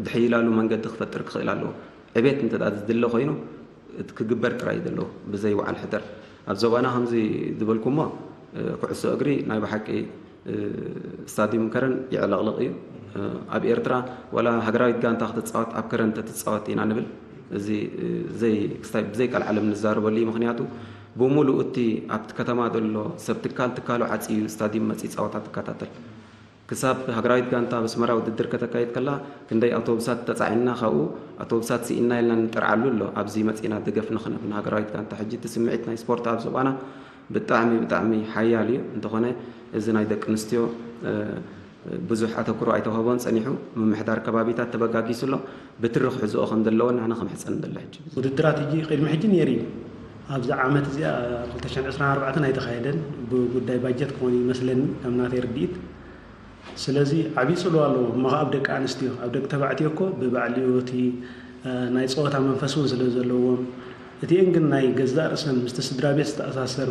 ድሕይላሉ መንገዲ ክፈጥር ክኽእል ኣለዎ። ዕቤት እንተ ዝድለ ኮይኑ እቲ ክግበር ጥራይ እዩ ዘለዎ ብዘይ ወዓል ሕደር። ኣብ ዞባና ከምዚ ዝበልኩሞ ኩዕሶ እግሪ ናይ ብሓቂ ስታዲዩም ከረን ይዕለቕልቕ እዩ። ኣብ ኤርትራ ዋላ ሃገራዊት ጋንታ ክትፃወት ኣብ ከረን ተትፃወት ኢና ንብል። እዚ ብዘይ ቀልዓለም ንዛረበሉ እዩ። ምክንያቱ ብሙሉእ እቲ ኣብቲ ከተማ ዘሎ ሰብ ትካል ትካሉ ዓፂዩ ስታዲዩም መፂ ፀወታ ትከታተል። ክሳብ ሃገራዊት ጋንታ ኣብ ኣስመራ ውድድር ከተካይድ ከላ ክንደይ ኣውቶቡሳት ተፃዒንና ካብኡ ኣውቶቡሳት ስኢንና ኢልና ንጥርዓሉ ኣሎ። ኣብዚ መፂና ደገፍ ንክነብ ንሃገራዊት ጋንታ ሕጂ እቲ ስምዒት ናይ ስፖርት ኣብ ዞባና ብጣዕሚ ብጣዕሚ ሓያል እዩ። እንተኾነ እዚ ናይ ደቂ ኣንስትዮ ብዙሕ ኣተኩሮ ኣይተዋህቦን ፀኒሑ ምምሕዳር ከባቢታት ተበጋጊሱ ኣሎ። ብትሪ ክሕዝኦ ከም ዘለዎን ኣነ ክምሕፀን ደሎ ሕጂ። ውድድራት ሕጂ ቅድሚ ሕጂ ነይሩ እዩ። ኣብዚ ዓመት እዚኣ ክልተ ሽሕን ዕስራን ኣርባዕተን ኣይተኻየደን። ብጉዳይ ባጀት ክኾን ይመስለኒ ከም ናተይ ርድኢት። ስለዚ ዓብዪ ፅልዋ ኣለዎ እሞ ኣብ ደቂ ኣንስትዮ ኣብ ደቂ ተባዕትዮ እኮ ብባዕሊኡ እቲ ናይ ፀወታ መንፈስ እውን ስለ ዘለዎም እቲኤን ግን ናይ ገዛእ ርእሰን ምስቲ ስድራ ቤት ዝተኣሳሰር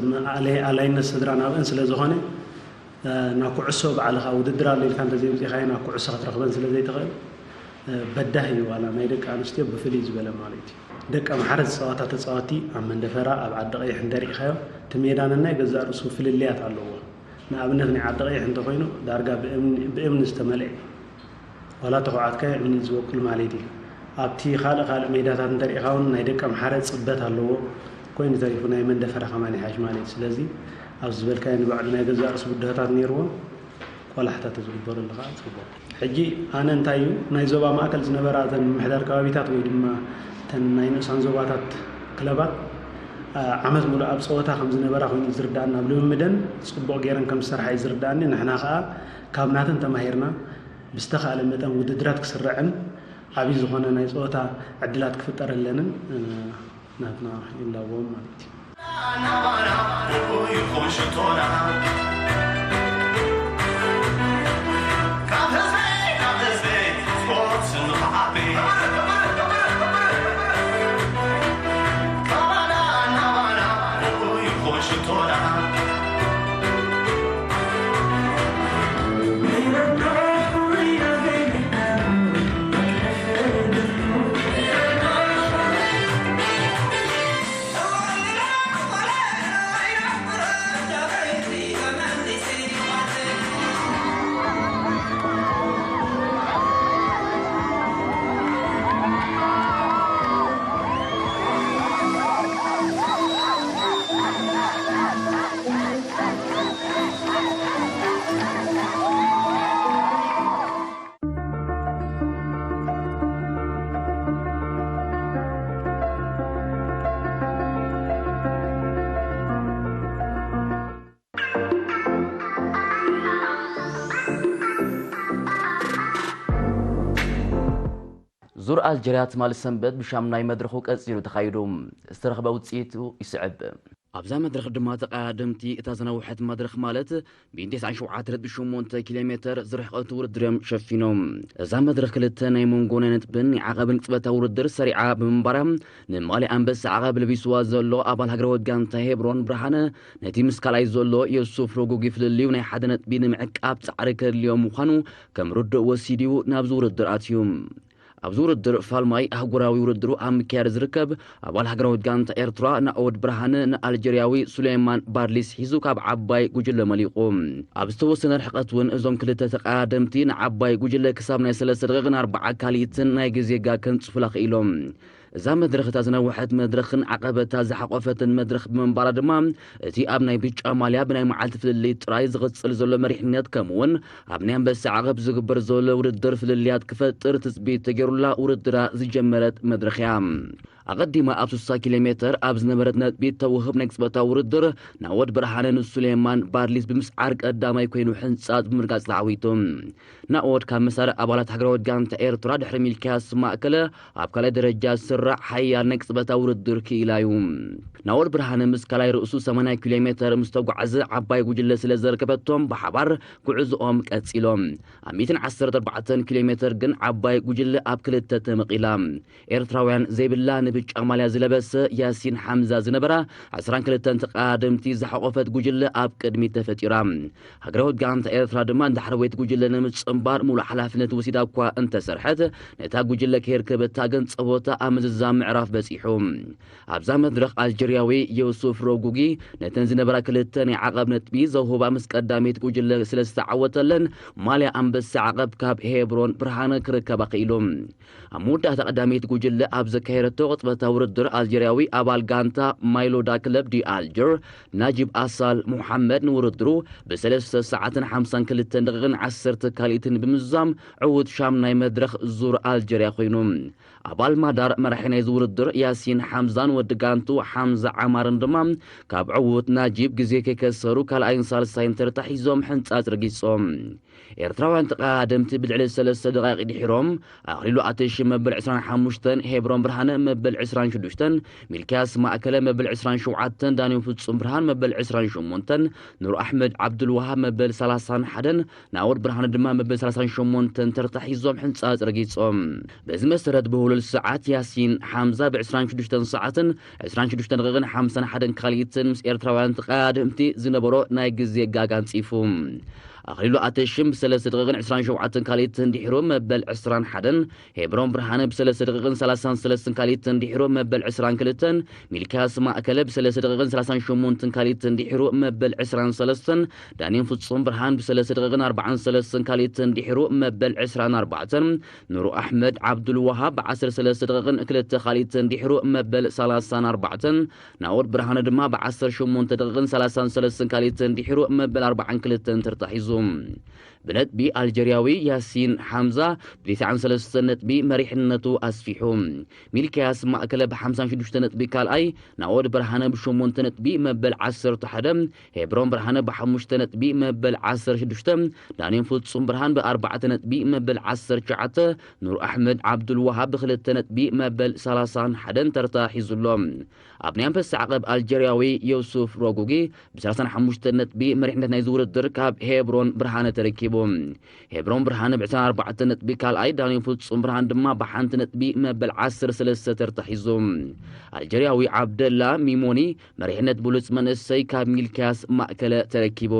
ኣላይነት ስድራ ናብአን ስለ ዝኾነ ናብ ኩዕሶ ባዕልኻ ውድድር ኣሎ ኢልካ እንተዘይምፂኻዮ ናብ ኩዕሶ ክትረኽበን ስለ ዘይትኽእል በዳህ እዩ ዋላ ናይ ደቂ ኣንስትዮ ብፍልይ ዝበለ ማለት እዩ። ደቂ ኣምሓረ ዝፃወታ ተፃወቲ ኣብ መንደፈራ ኣብ ዓዲ ቀይሕ እንተሪኢኻዮ እቲ ሜዳ ነናይ ገዛእ ርእሱ ፍልልያት ኣለዎ። ንኣብነት ናይ ዓዲ ቀይሕ እንተኾይኑ ዳርጋ ብእምኒ ዝተመልአ እዩ። ዋላ ተኹዓትካዮ እምኒ ዝበቁል ማለት እዩ። ኣብቲ ካልእ ካልእ ሜዳታት እንተሪኢኻ እውን ናይ ደቂ ኣምሓረ ፅበት ኣለዎ። ኮይኑ ተሪፉ ናይ መንደፈራ ከማን ይሓሽ ማለት እዩ። ስለዚ ኣብዚ ዝበልካዮ ንባዕሉ ናይ ገዛእ ርእሱ ብድሆታት ነይርዎ። ቆላሕታ ተዝግበረሉ ከዓ ፅቡቕ። ሕጂ ኣነ እንታይ እዩ ናይ ዞባ ማእከል ዝነበራ እተን ምምሕዳር ከባቢታት ወይ ድማ እተን ናይ ንኡሳን ዞባታት ክለባት ዓመት ሙሉእ ኣብ ፀወታ ከም ዝነበራ ኮይኑ ዝርዳእና ኣብ ልምምደን ፅቡቕ ገይረን ከም ዝሰርሓ እዩ ዝርዳእኒ። ንሕና ከዓ ካብ ናተን ተማሂርና ብዝተኻእለ መጠን ውድድራት ክስረዐን ዓብዪ ዝኾነ ናይ ፀወታ ዕድላት ክፍጠረለንን ናትና ይላዎም ማለት እዩ። ዙር ኣልጀርያ ትማሊ ሰንበት ብሻምናይ መድረኹ ቀጺሉ ተኻይዱ። ዝተረኽበ ውጽኢቱ ይስዕብ። ኣብዛ መድረኽ ድማ ተቐዳደምቲ እታ ዝነውሐት መድረኽ ማለት ሚእትን ተስዓን ሸውዓተ ነጥቢ ሸሞንተ ኪሎ ሜተር ዝርሕቐት ውድድር እዮም ሸፊኖም። እዛ መድረኽ ክልተ ናይ መንጎ ናይ ነጥብን ናይ ዓቐብን ቅጽበታዊ ውድድር ሰሪዓ ብምንባራ ንማሊ ኣንበሳ ዓቐብ ለቢስዋ ዘሎ ኣባል ሃገራዊት ጋንታ ሄብሮን ብርሃነ ነቲ ምስ ካልኣይ ዘሎ የሱፍ ሮጎጊ ፍልልዩ ናይ ሓደ ነጥቢ ንምዕቃብ ጻዕሪ ከድልዮ ምዃኑ ከም ርዱእ ወሲድዩ ናብዚ ውድድር ኣትዩ። ኣብዚ ውድድር ፋልማይ ኣህጉራዊ ውድድሩ ኣብ ምክያድ ዝርከብ ኣባል ሃገራዊት ጋንታ ኤርትራ ናኦድ ብርሃነ ንኣልጀርያዊ ሱሌማን ባርሊስ ሒዙ ካብ ዓባይ ጉጅለ መሊቑ። ኣብ ዝተወሰነ ርሕቀት እውን እዞም ክልተ ተቐዳደምቲ ንዓባይ ጉጅለ ክሳብ ናይ ሰለስተ ደቂቕን ኣርባዓ ካልኢትን ናይ ግዜ ጋግ ከንጽፉላ ክኢሎም። እዛ መድረኽ እታ ዝነውሐት መድረኽን ዓቐበታ ዝሓቖፈትን መድረኽ ብምንባራ ድማ፣ እቲ ኣብ ናይ ብጫ ማልያ ብናይ መዓልቲ ፍልልይ ጥራይ ዝቕጽል ዘሎ መሪሕነት፣ ከምኡ እውን ኣብ ናይ ኣንበሳ ዓቐብ ዝግበር ዘሎ ውድድር ፍልልያት ክፈጥር ትጽቢት ተገይሩላ ውድድራ ዝጀመረት መድረኽ እያ። ኣቐዲማ ኣብ ስሳ ኪሎ ሜተር ኣብ ዝነበረት ነጥቢ ተውህብ ናይ ቅጽበታዊ ውድድር፣ ናኦድ ብርሃነ ንሱሌማን ባርሊስ ብምስዓር ቀዳማይ ኮይኑ ሕንጻጽ ብምርጋጽ ተዓዊቱ። ናኦድ ካብ መሳርዕ ኣባላት ሃገራዊት ጋንታ ኤርትራ ድሕሪ ሚልክያስ ማእከለ ኣብ ካልኣይ ደረጃ ዝስራዕ ሓያል ናይ ቅጽበታዊ ውድድር ክኢላ እዩ። ናኦድ ብርሃነ ምስ ካልኣይ ርእሱ ሰማንያ ኪሎ ሜተር ምስ ተጓዕዘ ዓባይ ጉጅለ ስለ ዘርከበቶም ብሓባር ጉዕዝኦም ቀጺሎም። ኣብ ሚእትን ዓሰርተ ኣርባዕተን ኪሎ ሜተር ግን ዓባይ ጉጅለ ኣብ ክልተ ተመቒላ። ኤርትራውያን ዘይብላ ንብጫ ማልያ ዝለበሰ ያሲን ሓምዛ ዝነበራ ዕስራን ክልተን ተቓደምቲ ዝሓቖፈት ጉጅለ ኣብ ቅድሚት ተፈጢራ። ሃገራዊት ጋንታ ኤርትራ ድማ ንዳሕረወይቲ ጉጅለ ንምጽንባር ሙሉእ ሓላፍነት ወሲዳ እኳ እንተሰርሐት፣ ነታ ጉጅለ ከየርከበታ ግን ጸወታ ኣብ ምዝዛም ምዕራፍ በጺሑ። ኣብዛ መድረኽ ኣልጀርያዊ ዮሱፍ ሮጉጊ ነተን ዝነበራ ክልተ ናይ ዓቐብ ነጥቢ ዘውህባ ምስ ቀዳመይቲ ጉጅለ ስለ ዝተዓወተለን ማልያ ኣንበሳ ዓቐብ ካብ ሄብሮን ብርሃነ ክርከባ ክኢሉ። ኣብ መወዳእታ ቀዳመይቲ ጉጅለ ኣብ ዘካየደቶ ቅጽበታዊ ውድድር ኣልጀርያዊ ኣባል ጋንታ ማይሎዳ ክለብ ዲ ኣልጀር ናጂብ ኣሳል ሙሓመድ ንውድድሩ ብሰለስተ ሰዓትን ሓምሳን ክልተን ደቂቕን ዓሰርተ ካልኢትን ብምዝዛም ዕዉት ሻምናይ መድረኽ ዙር ኣልጀርያ ኮይኑ። ኣባል ማዳር መራሒ ናይዚ ውድድር ያሲን ሓምዛን ወዲ ጋንቱ ሓምዛ ዓማርን ድማ ካብ ዕዉት ናጂብ ግዜ ከይከሰሩ ካልኣይን ሳልሳይን ተርታ ሒዞም ሕንጻጽ ረጊጾም። ኤርትራውያን ተቐዳደምቲ ብልዕሊ ሰለስተ ደቓይቕ ድሒሮም፣ ኣኽሊሉ ኣተሺ መበል ዕስራን ሓሙሽተን፣ ሄብሮን ብርሃነ መበል ዕስራን ሽዱሽተን፣ ሚልክያስ ማእከለ መበል ዕስራን ሸውዓተን፣ ዳንኤል ፍጹም ብርሃን መበል ዕስራን ሸሞንተን፣ ኑር ኣሕመድ ዓብዱልዋሃብ መበል ሰላሳን ሓደን፣ ናኦድ ብርሃነ ድማ መበል ሰላሳን ሸሞንተን ተርታ ሒዞም ሕንጻጽ ረጊጾም። በዚ መሰረት ብህሉል ሰዓት ያሲን ሓምዛ ብዕስራን ሽዱሽተን ሰዓትን ዕስራን ሽዱሽተን ደቂቕን ሓምሳን ሓደን ካልኢትን ምስ ኤርትራውያን ተቐዳደምቲ ዝነበሮ ናይ ግዜ ጋግ ኣንጺፉ። ኣኽሊሉ ኣተሽም ብሰለስተ ደቂቕን ዕስራን ሸውዓተን ካልኢትን ድሒሩ መበል ዕስራን ሓደን፣ ሄብሮን ብርሃነ ብሰለስተ ደቂቕን ሰላሳን ሰለስተን ካልኢትን ድሒሩ መበል ዕስራን ክልተን፣ ሚልክያስ ማእከለ ብሰለስተ ደቂቕን ሰላሳን ሸሞንተን ካልኢትን ድሒሩ መበል ዕስራን ሰለስተን፣ ዳንኤል ፍጹም ብርሃን ብሰለስተ ደቂቕን ኣርባዓን ሰለስተን ካልኢትን ድሒሩ መበል ዕስራን ኣርባዕተን፣ ኑሩ ኣሕመድ ዓብዱልዋሃብ ብዓሰርተ ሰለስተ ደቂቕን ክልተ ካልኢትን ድሒሩ መበል ሰላሳን ኣርባዕተን፣ ናኦድ ብርሃነ ድማ ብዓሰርተ ሸሞንተ ደቂቕን ሰላሳን ሰለስተን ካልኢትን ድሒሩ መበል ኣርባዓን ክልተን ተርታ ሒዙ። ብነጥቢ ኣልጀርያዊ ያሲን ሓምዛ ብተስዓን ሰለስተን ነጥቢ መሪሕነቱ ኣስፊሑ። ሚልክያስ ማእከለ ብሓምሳን ሽዱሽተ ነጥቢ ካልኣይ፣ ናኦድ ብርሃነ ብሸሞንተ ነጥቢ መበል ዓሰርተ ሓደ፣ ሄብሮን ብርሃነ ብሓሙሽተ ነጥቢ መበል ዓሰርተ ሽዱሽተ፣ ዳንኤል ፍጹም ብርሃን ብኣርባዕተ ነጥቢ መበል ዓሰርተ ትሽዓተ፣ ኑር ኣሕመድ ዓብዱልዋሃብ ብክልተ ነጥቢ መበል ሰላሳን ሓደን ተርታ ሒዙ ኣሎ። ኣብ ናይ ኣንበሳ ዓቐብ ኣልጀርያዊ ዮሱፍ ሮጉጊ ብሰላሳን ሓሙሽተን ነጥቢ መሪሕነት ናይዚ ውድድር ካብ ሄብሮን ብርሃነ ተረኪቡ። ሄብሮን ብርሃነ ብዕስራን ኣርባዕተን ነጥቢ ካልኣይ፣ ዳንኤል ፍጹም ብርሃን ድማ ብሓንቲ ነጥቢ መበል ዓሰርተ ሰለስተ ተርታ ሒዙ። ኣልጀርያዊ ዓብደላ ሚሞኒ መሪሕነት ብሉጽ መንእሰይ ካብ ሚልክያስ ማእከለ ተረኪቡ።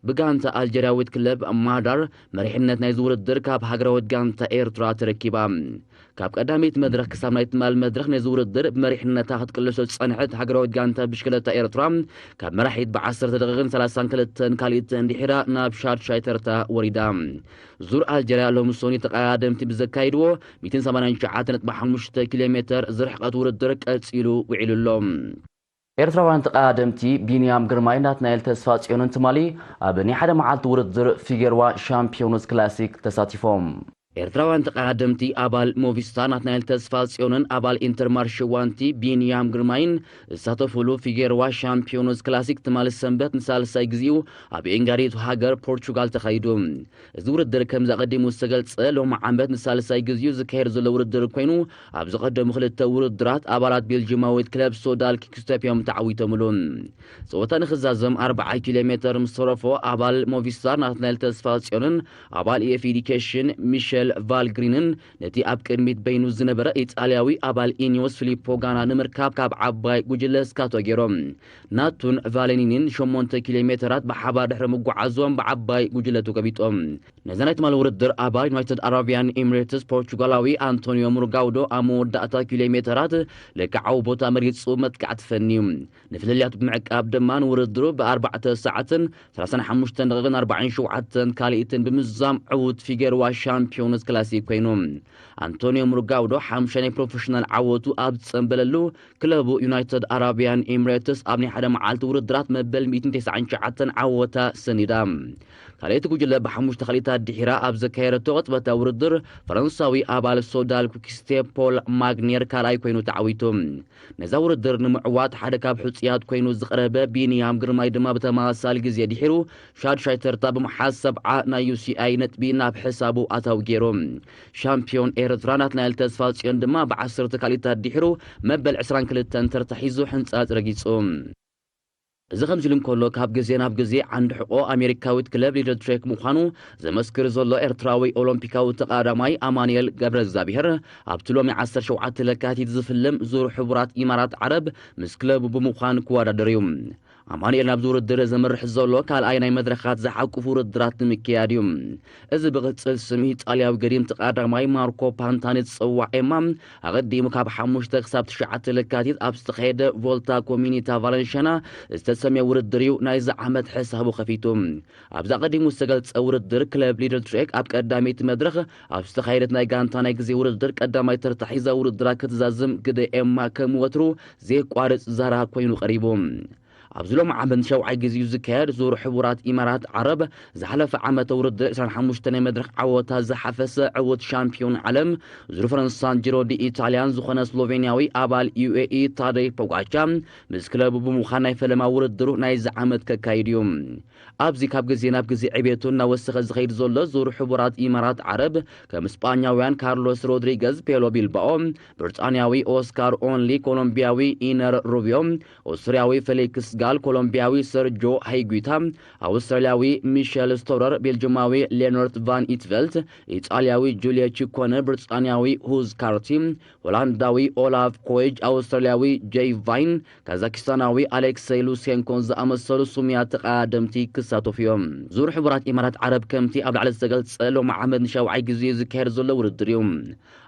ብጋንታ ኣልጀርያዊት ክለብ ማዳር መሪሕነት ናይዚ ውድድር ካብ ሃገራዊት ጋንታ ኤርትራ ተረኪባ። ካብ ቀዳመይቲ መድረኽ ክሳብ ናይ ትማል መድረኽ ነዚ ውድድር ብመሪሕነታ ክትቅልሶ ዝጸንሐት ሃገራዊት ጋንታ ብሽክለታ ኤርትራ፣ ካብ መራሒት ብዓሰርተ ደቂቕን ሰላሳን ክልተን ካልኢት እንድሒራ ናብ ሻድሻይ ተርታ ወሪዳ። ዙር ኣልጀርያ ሎሚ ሰኑይ ተቐዳደምቲ ብዘካይድዎ ሚእትን ሰማንያን ትሽዓተ ነጥቢ ሓሙሽተ ኪሎ ሜተር ዝርሕቐት ውድድር ቀጺሉ ውዒሉ ኣሎ። ኤርትራውያን ተቐዳደምቲ ቢንያም ግርማይ ናትናኤል ተስፋጽዮንን ትማሊ ኣብ ናይ ሓደ መዓልቲ ውድድር ፊጌርዋ ሻምፒዮንስ ክላሲክ ተሳቲፎም። ኤርትራውያን ተቐዳደምቲ ኣባል ሞቪስታር ናትናኤል ተስፋጽዮንን ኣባል ኢንተርማርሽ ዋንቲ ቢንያም ግርማይን ዝሳተፉሉ ፊጌርዋ ሻምፒዮንስ ክላሲክ ትማሊ ሰንበት ንሳልሳይ ግዜኡ ኣብ ኤንጋሪቱ ሃገር ፖርቹጋል ተኻይዱ። እዚ ውድድር ከምዚ ኣቐዲሙ ዝተገልጸ ሎሚ ዓመት ንሳልሳይ ግዜኡ ዝካየድ ዘሎ ውድድር ኮይኑ፣ ኣብ ዝቐደሙ ክልተ ውድድራት ኣባላት ቤልጂማዊት ክለብ ሶዳል ኪክስቶፕ እዮም ተዓዊቶምሉ። ጸወታ ንኽዛዘም ኣርብዓ ኪሎ ሜተር ምስ ተረፎ ኣባል ሞቪስታር ናትናኤል ተስፋጽዮንን ኣባል ኢኤፍ ኤዲኬሽን ሚሸል ቫልግሪንን ነቲ ኣብ ቅድሚት በይኑ ዝነበረ ኢጣልያዊ ኣባል ኢኒዮስ ፊሊፖ ጋና ንምርካብ ካብ ዓባይ ጉጅለ ስካቶ ገይሮም። ናቱን ቫለኒኒን ሸሞንተ ኪሎ ሜተራት ብሓባር ድሕሪ ምጉዓዞም ብዓባይ ጉጅለ ተጎቢጦም። ነዛ ናይ ትማሊ ውድድር ኣባል ዩናይትድ ኣረቢያን ኤሚሬትስ ፖርቹጋላዊ ኣንቶኒዮ ሙርጋውዶ ኣብ መወዳእታ ኪሎ ሜተራት ልክዓዊ ቦታ መሪጹ መጥቃዕቲ ፈንዩ። ንፍልልያቱ ብምዕቃብ ድማ ንውድድሩ ብኣርባዕተ ሰዓትን ሰላሳን ሓሙሽተን ደቂቕን ኣርባዓን ሸውዓተን ካልኢትን ብምዝዛም ዕዉት ፊጌርዋ ሻምፒዮን ቻምፒዮንስ ክላሲክ ኮይኑ። ኣንቶኒዮ ሙርጋውዶ ሓሙሻይ ናይ ፕሮፌሽናል ዓወቱ ኣብ ዝጸንበለሉ፣ ክለቡ ዩናይትድ ኣረቢያን ኤምሬትስ ኣብ ናይ ሓደ መዓልቲ ውድድራት መበል ሚእትን ተስዓን ትሽዓተን ዓወታ ሰኒዳ። ካልኣይቲ ጉጅለ ብሓሙሽተ ካልኢታት ድሒራ ኣብ ዘካየደቶ ቅጽበታዊ ውድድር፣ ፈረንሳዊ ኣባል ሶዳል ኩኪስቴ ፖል ማግኔር ካልኣይ ኮይኑ ተዓዊቱ። ነዛ ውድድር ንምዕዋት ሓደ ካብ ሕጹያት ኮይኑ ዝቐረበ ቢንያም ግርማይ ድማ ብተመሳሳሊ ግዜ ድሒሩ ሻድሻይ ተርታ ብምሓዝ ሰብዓ ናይ ዩ ሲ ኣይ ነጥቢ ናብ ሕሳቡ ኣታዊ ገይሩ። ሻምፒዮን ኤርትራ ናትናኤል ተስፋጽዮን ድማ ብዓሰርተ ካልኢታት ድሒሩ መበል ዕስራን ክልተን ተርታ ሒዙ ሕንጻጽ ረጊጹ። እዚ ከምዚ ኢሉ እንከሎ፣ ካብ ግዜ ናብ ግዜ ዓንዲ ሕቆ ኣሜሪካዊት ክለብ ሊደል ትሬክ ምዃኑ ዘመስክር ዘሎ ኤርትራዊ ኦሎምፒካዊ ተቐዳዳማይ ኣማኑኤል ገብረ እግዚኣብሔር፣ ኣብቲ ሎሚ ዓሰርተ ሸውዓተ ለካቲት ዝፍልም ዙር ሕቡራት ኢማራት ዓረብ ምስ ክለቡ ብምዃን ክወዳደር እዩ። ኣማኑኤል ናብዚ ውድድር ዘምርሕ ዘሎ ካልኣይ ናይ መድረኻት ዝሓቁፍ ውድድራት ንምክያድ እዩ። እዚ ብቕጽል ስም ኢጣልያዊ ገዲም ተቐዳዳማይ ማርኮ ፓንታኒ ዝጽዋዕ ኤማ፣ ኣቐዲሙ ካብ ሓሙሽተ ክሳብ ትሽዓተ ለካቲት ኣብ ዝተኻየደ ቮልታ ኮሚኒታ ቫለንሽያና ዝተሰምየ ውድድር እዩ ናይዚ ዓመት ሕሳቡ ከፊቱ። ኣብዚ ኣቐዲሙ ዝተገልጸ ውድድር፣ ክለብ ሊደል ትሬክ ኣብ ቀዳመይቲ መድረኽ ኣብ ዝተኻየደት ናይ ጋንታ ናይ ግዜ ውድድር ቀዳማይ ተርታ ሒዛ ውድድራ ክትዛዝም ግደ ኤማ ከም ወትሩ ዘየቋርጽ ዛራ ኮይኑ ቀሪቡ። ኣብዚ ሎሚ ዓመት ንሸውዓይ ግዜ እዩ ዝካየድ። ዙር ሕቡራት ኢማራት ዓረብ ዝሓለፈ ዓመተ ውድድር ዕስራን ሓሙሽተን ናይ መድረኽ ዓወታ ዝሓፈሰ ዕዉት ሻምፒዮን ዓለም ዙር ፈረንሳን ጂሮ ዲ ኢታልያን ዝኾነ ስሎቬንያዊ ኣባል ዩ ኤ ኢ ታደይ ፖጋቻ ምስ ክለቡ ብምዃን ናይ ፈለማ ውድድሩ ናይዚ ዓመት ከካይድ እዩ። ኣብዚ ካብ ግዜ ናብ ግዜ ዕቤቱ እናወሰኸ ዝኸይድ ዘሎ ዙር ሕቡራት ኢማራት ዓረብ፣ ከም ስጳኛውያን ካርሎስ ሮድሪገዝ ፔሎ ቢልባኦ፣ ብሪጣንያዊ ኦስካር ኦንሊ፣ ኮሎምቢያዊ ኢነር ሩቢዮ፣ ኦስትሪያዊ ፌሊክስ ጋል፣ ኮሎምቢያዊ ሰርጆ ሃይጉታ፣ ኣውስትራልያዊ ሚሸል ስቶረር፣ ቤልጅማዊ ሌኖርት ቫን ኢትቨልት፣ ኢጣልያዊ ጁልየ ቺኮነ፣ ብሪጣንያዊ ሁዝ ካርቲ፣ ሆላንዳዊ ኦላፍ ኮይጅ፣ ኣውስትራልያዊ ጄይ ቫይን፣ ካዛኪስታናዊ ኣሌክሰይ ሉሴንኮን ዝኣመሰሉ ስሙያት ተቐዳደምቲ ክሳተፉ እዮም። ዙር ሕቡራት ኢማራት ዓረብ ከምቲ ኣብ ላዕሊ ዝተገልጸ ሎሚ ዓመት ንሻውዓይ ግዜ ዝካየድ ዘሎ ውድድር እዩ።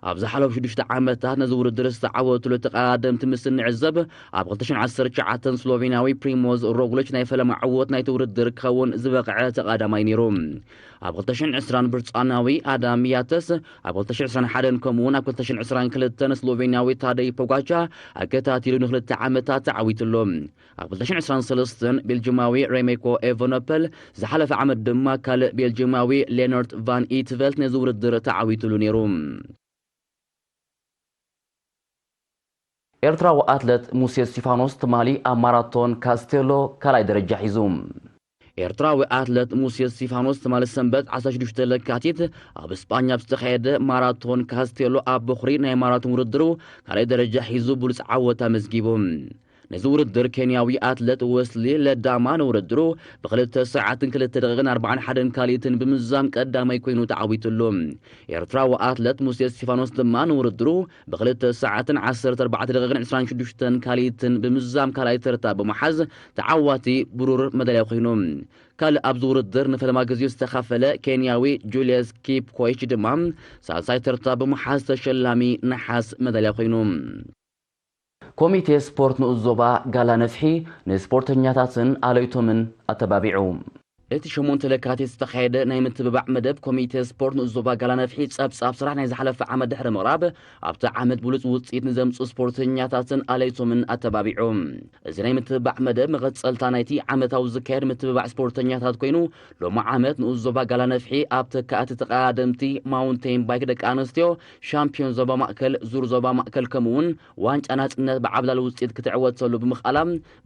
ኣብ ዝሓለፉ ሽዱሽተ ዓመታት ነዚ ውድድር ዝተዓወትሉ ተቐዳደምቲ ምስ እንዕዘብ፣ ኣብ ክልተ ሽሕን ዓሰርተ ትሽዓተን ስሎቬንያዊ ፕሪሞዝ ሮግሊች ናይ ፈለማ ዕወት ናይቲ ውድድር ክኸውን ዝበቕዐ ተቐዳማይ ነይሩ። ኣብ ክልተ ሽሕን ዕስራን ብሪጣንያዊ ኣዳም ያተስ፣ ኣብ ክልተ ሽሕን ዕስራን ሓደን ከምኡውን ኣብ ክልተ ሽሕን ዕስራን ክልተን ስሎቬንያዊ ታደይ ፖጋቻ ኣከታቲሉ ንክልተ ዓመታት ተዓዊቱ ኣሎ። ኣብ ክልተ ሽሕን ዕስራን ሰለስተን ቤልጅማዊ ሬሜኮ ኤቨኖፐል፣ ዝሓለፈ ዓመት ድማ ካልእ ቤልጅማዊ ሌኖርት ቫን ኢትቨልት ነዚ ውድድር ተዓዊቱሉ ነይሩ። ኤርትራዊ ኣትለት ሙሴ እስቲፋኖስ ትማሊ ኣብ ማራቶን ካስቴሎ ካልኣይ ደረጃ ሒዙ። ኤርትራዊ ኣትለት ሙሴ እስቲፋኖስ ትማሊ ሰንበት ዓሰርተ ሽዱሽተ ለካቲት ኣብ እስጳኛ ኣብ ዝተኻየደ ማራቶን ካስቴሎ ኣብ በኹሪ ናይ ማራቶን ውድድሩ ካልኣይ ደረጃ ሒዙ ብሉጽ ዓወት ኣመዝጊቡ። ነዚ ውድድር ኬንያዊ ኣትለት ወስሊ ለዳማ ንውድድሩ ብክልተ ሰዓትን ክልተ ደቂቕን ኣርባዓን ሓደን ካልኢትን ብምዝዛም ቀዳማይ ኮይኑ ተዓዊቱሉ። ኤርትራዊ ኣትለት ሙሴ እስቲፋኖስ ድማ ንውድድሩ ብክልተ ሰዓትን ዓሰርተ ኣርባዕተ ደቂቕን ዕስራን ሽዱሽተን ካልኢትን ብምዝዛም ካልኣይ ተርታ ብምሓዝ ተዓዋቲ ብሩር መዳልያ ኮይኑ። ካልእ ኣብዚ ውድድር ንፈለማ ግዜኡ ዝተኻፈለ ኬንያዊ ጁልየስ ኪፕኮይች ድማ ሳልሳይ ተርታ ብምሓዝ ተሸላሚ ነሓስ መዳልያ ኮይኑ። ኮሚቴ ስፖርት ንኡስ ዞባ ጋላ ነፍሒ ንስፖርተኛታትን ኣለይቶምን ኣተባቢዑ። እቲ ሸሞንተ ለካቲት ዝተኻየደ ናይ ምትብባዕ መደብ ኮሚቴ ስፖርት ንኡስ ዞባ ጋላ ነፍሒ ጸብጻብ ስራሕ ናይ ዝሓለፈ ዓመት ድሕሪ ምቕራብ፣ ኣብቲ ዓመት ብሉጽ ውጽኢት ንዘምጽኡ ስፖርተኛታትን ኣለይቶምን ኣተባቢዑ። እዚ ናይ ምትብባዕ መደብ መቐጸልታ ናይቲ ዓመታዊ ዝካየድ ምትብባዕ ስፖርተኛታት ኮይኑ፣ ሎሚ ዓመት ንኡስ ዞባ ጋላ ነፍሒ ኣብ ተካእቲ ተቐዳደምቲ ማውንቴን ባይክ ደቂ ኣንስትዮ ሻምፒዮን ዞባ ማእከል፣ ዙር ዞባ ማእከል ከምኡውን ዋንጫ ናጽነት ብዓብላሊ ውጽኢት ክትዕወተሉ ብምኽኣላ፣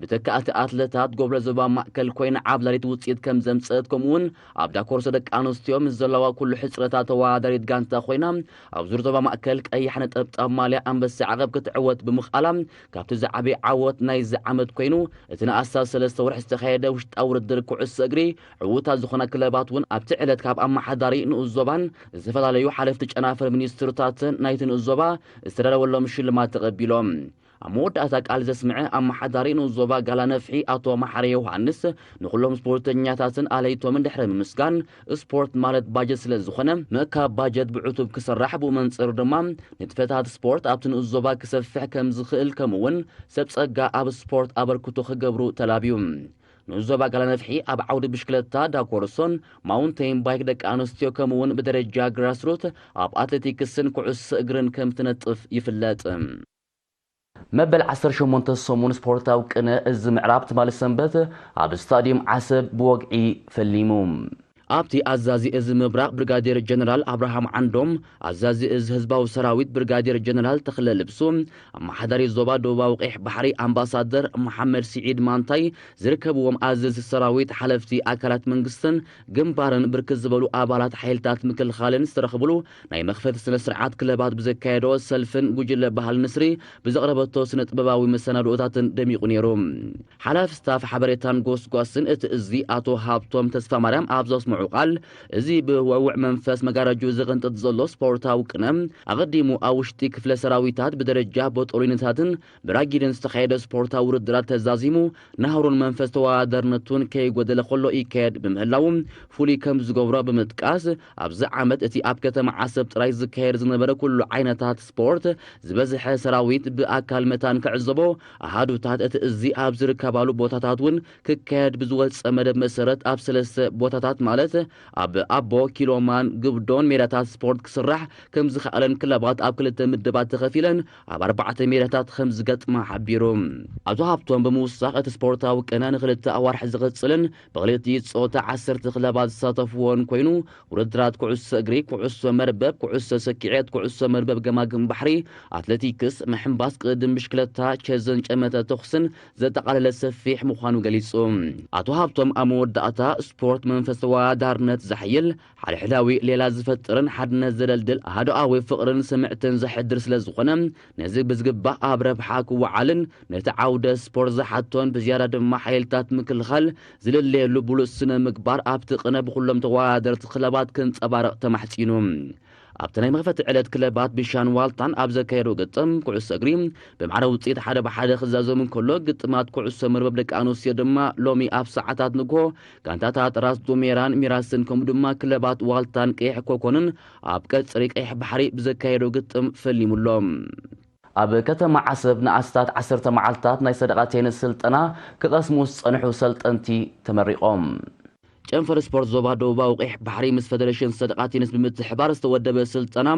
ብተካእቲ ኣትለታት ጎብለ ዞባ ማእከል ኮይና ዓብላሊት ውጽኢት ከም ዘምጸት፣ ከምኡውን ኣብ ዳኮርሶ ደቂ ኣንስትዮ ምስ ዘለዋ ኩሉ ሕጽረታት ተወዳዳሪት ጋንታ ኮይና፣ ኣብ ዙር ዞባ ማእከል ቀያሕ ነጠብጣብ ማልያ ኣንበሳ ዓቐብ ክትዕወት ብምኽኣላ፣ ካብቲ ዝዓበየ ዓወት ናይዚ ዓመት ኮይኑ፣ እቲ ንኣስታት ሰለስተ ወርሒ ዝተኻየደ ውሽጣዊ ውድድር ኩዕሶ እግሪ፣ ዕዉታት ዝኾና ክለባት እውን ኣብቲ ዕለት ካብ ኣመሓዳሪ ንኡስ ዞባን ዝተፈላለዩ ሓለፍቲ ጨናፍር ሚኒስትርታትን ናይቲ ንኡስ ዞባ ዝተዳለወሎም ሽልማት ተቐቢሎም። ኣብ መወዳእታ ቃል ዘስምዐ ኣመሓዳሪ ንኡስ ዞባ ጋላ ነፍሒ ኣቶ መሓሪ ዮሃንስ፣ ንኹሎም ስፖርተኛታትን ኣለይቶምን ድሕሪ ምምስጋን፣ ስፖርት ማለት ባጀት ስለ ዝኾነ፣ ምእካብ ባጀት ብዕቱብ ክስራሕ፣ ብኡ መንጽር ድማ ንጥፈታት ስፖርት ኣብቲ ንኡስ ዞባ ክሰፍሕ ከም ዝኽእል፣ ከምኡውን ሰብ ጸጋ ኣብ ስፖርት ኣበርክቶ ክገብሩ ተላብዩ። ንዞባ ጋላነፍሒ ኣብ ዓውዲ ብሽክለታ፣ ዳኮርሶን ማውንቴን ባይክ ደቂ ኣንስትዮ ከምኡ እውን ብደረጃ ግራስሩት ኣብ ኣትሌቲክስን ኩዕሶ እግርን ከም ትነጥፍ ይፍለጥ። መበል ዓሰርተ ሸሞንተ ሰሙን ስፖርታዊ ቅነ እዚ ምዕራብ ትማሊ ሰንበት ኣብ ስታዲየም ዓሰብ ብወግዒ ፈሊሙ። ኣብቲ ኣዛዚ እዚ ምብራቕ ብርጋዴር ጀነራል ኣብርሃም ዓንዶም፣ ኣዛዚ እዚ ህዝባዊ ሰራዊት ብርጋዴር ጀነራል ተኽለ ልብሱ፣ ኣመሓዳሪ ዞባ ደቡባዊ ቀይሕ ባሕሪ ኣምባሳደር መሓመድ ስዒድ ማንታይ ዝርከብዎም ኣዘዝቲ ሰራዊት፣ ሓለፍቲ ኣካላት መንግስትን ግንባርን ብርክት ዝበሉ ኣባላት ሓይልታት ምክልኻልን ዝተረኽብሉ ናይ መኽፈቲ ስነ ስርዓት ክለባት ብዘካየዶ ሰልፍን ጉጅለ ባህል ንስሪ ብዘቕረበቶ ስነ ጥበባዊ መሰናድኦታትን ደሚቑ ነይሩ። ሓላፊ ስታፍ ሓበሬታን ጎስጓስን እቲ እዚ ኣቶ ሃብቶም ተስፋ ማርያም ኣብ ዘስምዑ ቃል፣ እዚ ብወውዕ መንፈስ መጋረጁ ዝቕንጥጥ ዘሎ ስፖርታዊ ቅነ፣ ኣቐዲሙ ኣብ ውሽጢ ክፍለ ሰራዊታት ብደረጃ በጦሊንታትን ብራጊድን ዝተኻየደ ስፖርታዊ ውድድራት ተዛዚሙ፣ ናህሩን መንፈስ ተወዳዳርነቱን ከይጎደለ ከሎ ይካየድ ብምህላዉ ፍሉይ ከም ዝገብሮ ብምጥቃስ፣ ኣብዚ ዓመት እቲ ኣብ ከተማ ዓሰብ ጥራይ ዝካየድ ዝነበረ ኩሉ ዓይነታት ስፖርት ዝበዝሐ ሰራዊት ብኣካል መታን ክዕዘቦ፣ ኣሃዱታት እቲ እዚ ኣብ ዝርከባሉ ቦታታት እውን ክካየድ ብዝወፀ መደብ መሰረት ኣብ ሰለስተ ቦታታት ማለት ኣብ ኣቦ፣ ኪሎማን ግብዶን ሜዳታት ስፖርት ክስራሕ ከም ዝኸኣለን ክለባት ኣብ ክልተ ምድባት ተኸፊለን ኣብ ኣርባዕተ ሜዳታት ከም ዝገጥማ ሓቢሩ። ኣቶ ሃብቶም ብምውሳኽ እቲ ስፖርታዊ ቅነ ንክልተ ኣዋርሕ ዝቕጽልን ብክልቲኡ ጾታ ዓሰርተ ክለባት ዝሳተፍዎን ኮይኑ ውድድራት ኩዕሶ እግሪ፣ ኩዕሶ መርበብ፣ ኩዕሶ ሰኪዔት፣ ኩዕሶ መርበብ ገማግም ባሕሪ፣ ኣትሌቲክስ፣ ምሕንባስ ቅድም ብሽክለታ፣ ቸዝን ጨመተ ተኹስን ዘጠቓለለ ሰፊሕ ምዃኑ ገሊጹ። ኣቶ ሃብቶም ኣብ መወዳእታ ስፖርት መንፈስ ተወዳዳርነት ዘሕይል ሓድሕዳዊ ሌላ ዝፈጥርን ሓድነት ዘደልድል ኣሃዱኣዊ ፍቕርን ስምዕትን ዘሕድር ስለ ዝኾነ ነዚ ብዝግባእ ኣብ ረብሓ ክወዓልን ነቲ ዓውደ ስፖርት ዝሓቶን ብዝያዳ ድማ ሓይልታት ምክልኻል ዝልለየሉ ብሉጽ ስነ ምግባር ኣብቲ ቅነ ብኩሎም ተወዳደርቲ ክለባት ክንጸባረቕ ተማሕጺኑ። ኣብቲ ናይ መኽፈቲ ዕለት ክለባት ቢሻን ዋልታን ኣብ ዘካየዶ ግጥም ኩዕሶ እግሪ ብማዕረ ውፅኢት ሓደ ብሓደ ክዛዘሙ እንከሎ ግጥማት ኩዕሶ መርበብ ደቂ ኣንስትዮ ድማ ሎሚ ኣብ ሰዓታት ንግሆ ጋንታታት ራስ ዱሜራን ሚራስን ከምኡ ድማ ክለባት ዋልታን ቀይሕ ኮኮንን ኣብ ቀፅሪ ቀይሕ ባሕሪ ብዘካየዶ ግጥም ፈሊሙሎም። ኣብ ከተማ ዓሰብ ንኣስታት ዓሰርተ መዓልታት ናይ ሰደቓ ቴኒስ ስልጠና ክቐስሙ ዝጸንሑ ሰልጠንቲ ተመሪቖም። ጨንፈር ስፖርት ዞባ ደቡባዊ ቀይሕ ባሕሪ ምስ ፈደሬሽን ሰደቓ ቴኒስ ብምትሕባር ዝተወደበ ስልጠና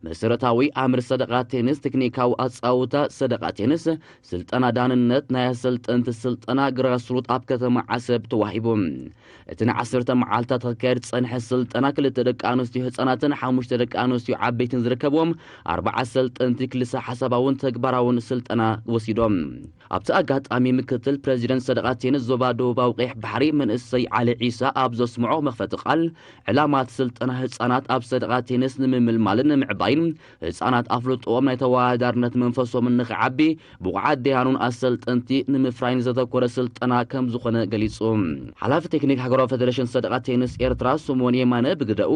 መሰረታዊ ኣምር ሰደቓ ቴኒስ፣ ቴክኒካዊ ኣጻውታ ሰደቓ ቴኒስ፣ ስልጠና ዳንነት ናይ ኣሰልጠንቲ ስልጠና ግራስሩት ኣብ ከተማ ዓሰብ ተዋሂቡ። እቲ ንዓሰርተ መዓልታት ክካየድ ዝጸንሐ ስልጠና ክልተ ደቂ ኣንስትዮ ህጻናትን ሓሙሽተ ደቂ ኣንስትዮ ዓበይትን ዝርከብዎም ኣርባዓ ሰልጠንቲ ክልሰ ሓሳባውን ተግባራውን ስልጠና ወሲዶም። ኣብቲ ኣጋጣሚ ምክትል ፕረዚደንት ሰደቓ ቴኒስ ዞባ ደቡባዊ ቀይሕ ባሕሪ መንእሰይ ዓሊ ዒሳ ኣብ ዘስምዖ መኽፈቲ ቃል፣ ዕላማ እቲ ስልጠና ህጻናት ኣብ ሰደቓ ቴኒስ ንምምልማልን ንምዕባይን ህጻናት ኣፍልጦኦም ናይ ተወዳዳርነት መንፈሶምን ንኽዓቢ ብቑዓት ደያኑን ኣሰልጠንቲ ንምፍራይን ዘተኮረ ስልጠና ከም ዝኾነ ገሊጹ። ሓላፊ ቴክኒክ ሃገራዊ ፈደሬሽን ሰደቓ ቴኒስ ኤርትራ ስምኦን የማነ ብግደኡ፣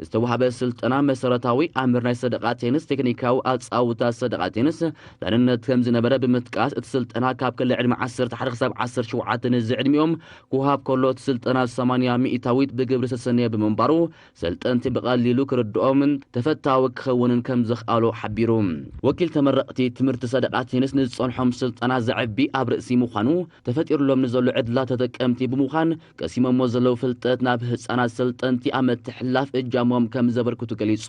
ዝተዋህበ ስልጠና መሰረታዊ ኣምር ናይ ሰደቓ ቴኒስ፣ ቴክኒካዊ ኣጻውታ ሰደቓ ቴኒስ፣ ዳንነት ከም ዝነበረ ብምጥቃስ፣ እቲ ስልጠና ካብ ክሊ ዕድመ ዓሰርተ ሓደ ክሳብ ዓሰርተ ሸውዓተ ንዝዕድሚኦም ክወሃብ ከሎ፣ እቲ ስልጠና ሰማንያ ሚእታዊት ብግብሪ ዝተሰነየ ብምንባሩ፣ ሰልጠንቲ ብቐሊሉ ክርድኦምን ተፈታዊ ክኸውንን ከም ዘኽኣሎ ሓቢሩ። ወኪል ተመረቕቲ ትምህርቲ ሰደቓ ቴኒስ ንዝጸንሖም ስልጠና ዘዕቢ ኣብ ርእሲ ምዃኑ፣ ተፈጢሩሎም ንዘሎ ዕድላት ተጠቀምቲ ብምዃን፣ ቀሲሞሞ ዘለዉ ፍልጠት ናብ ህጻናት ሰልጠንቲ ኣብ ምትሕልላፍ እጃሞም ከም ዘበርክቱ ገሊጹ።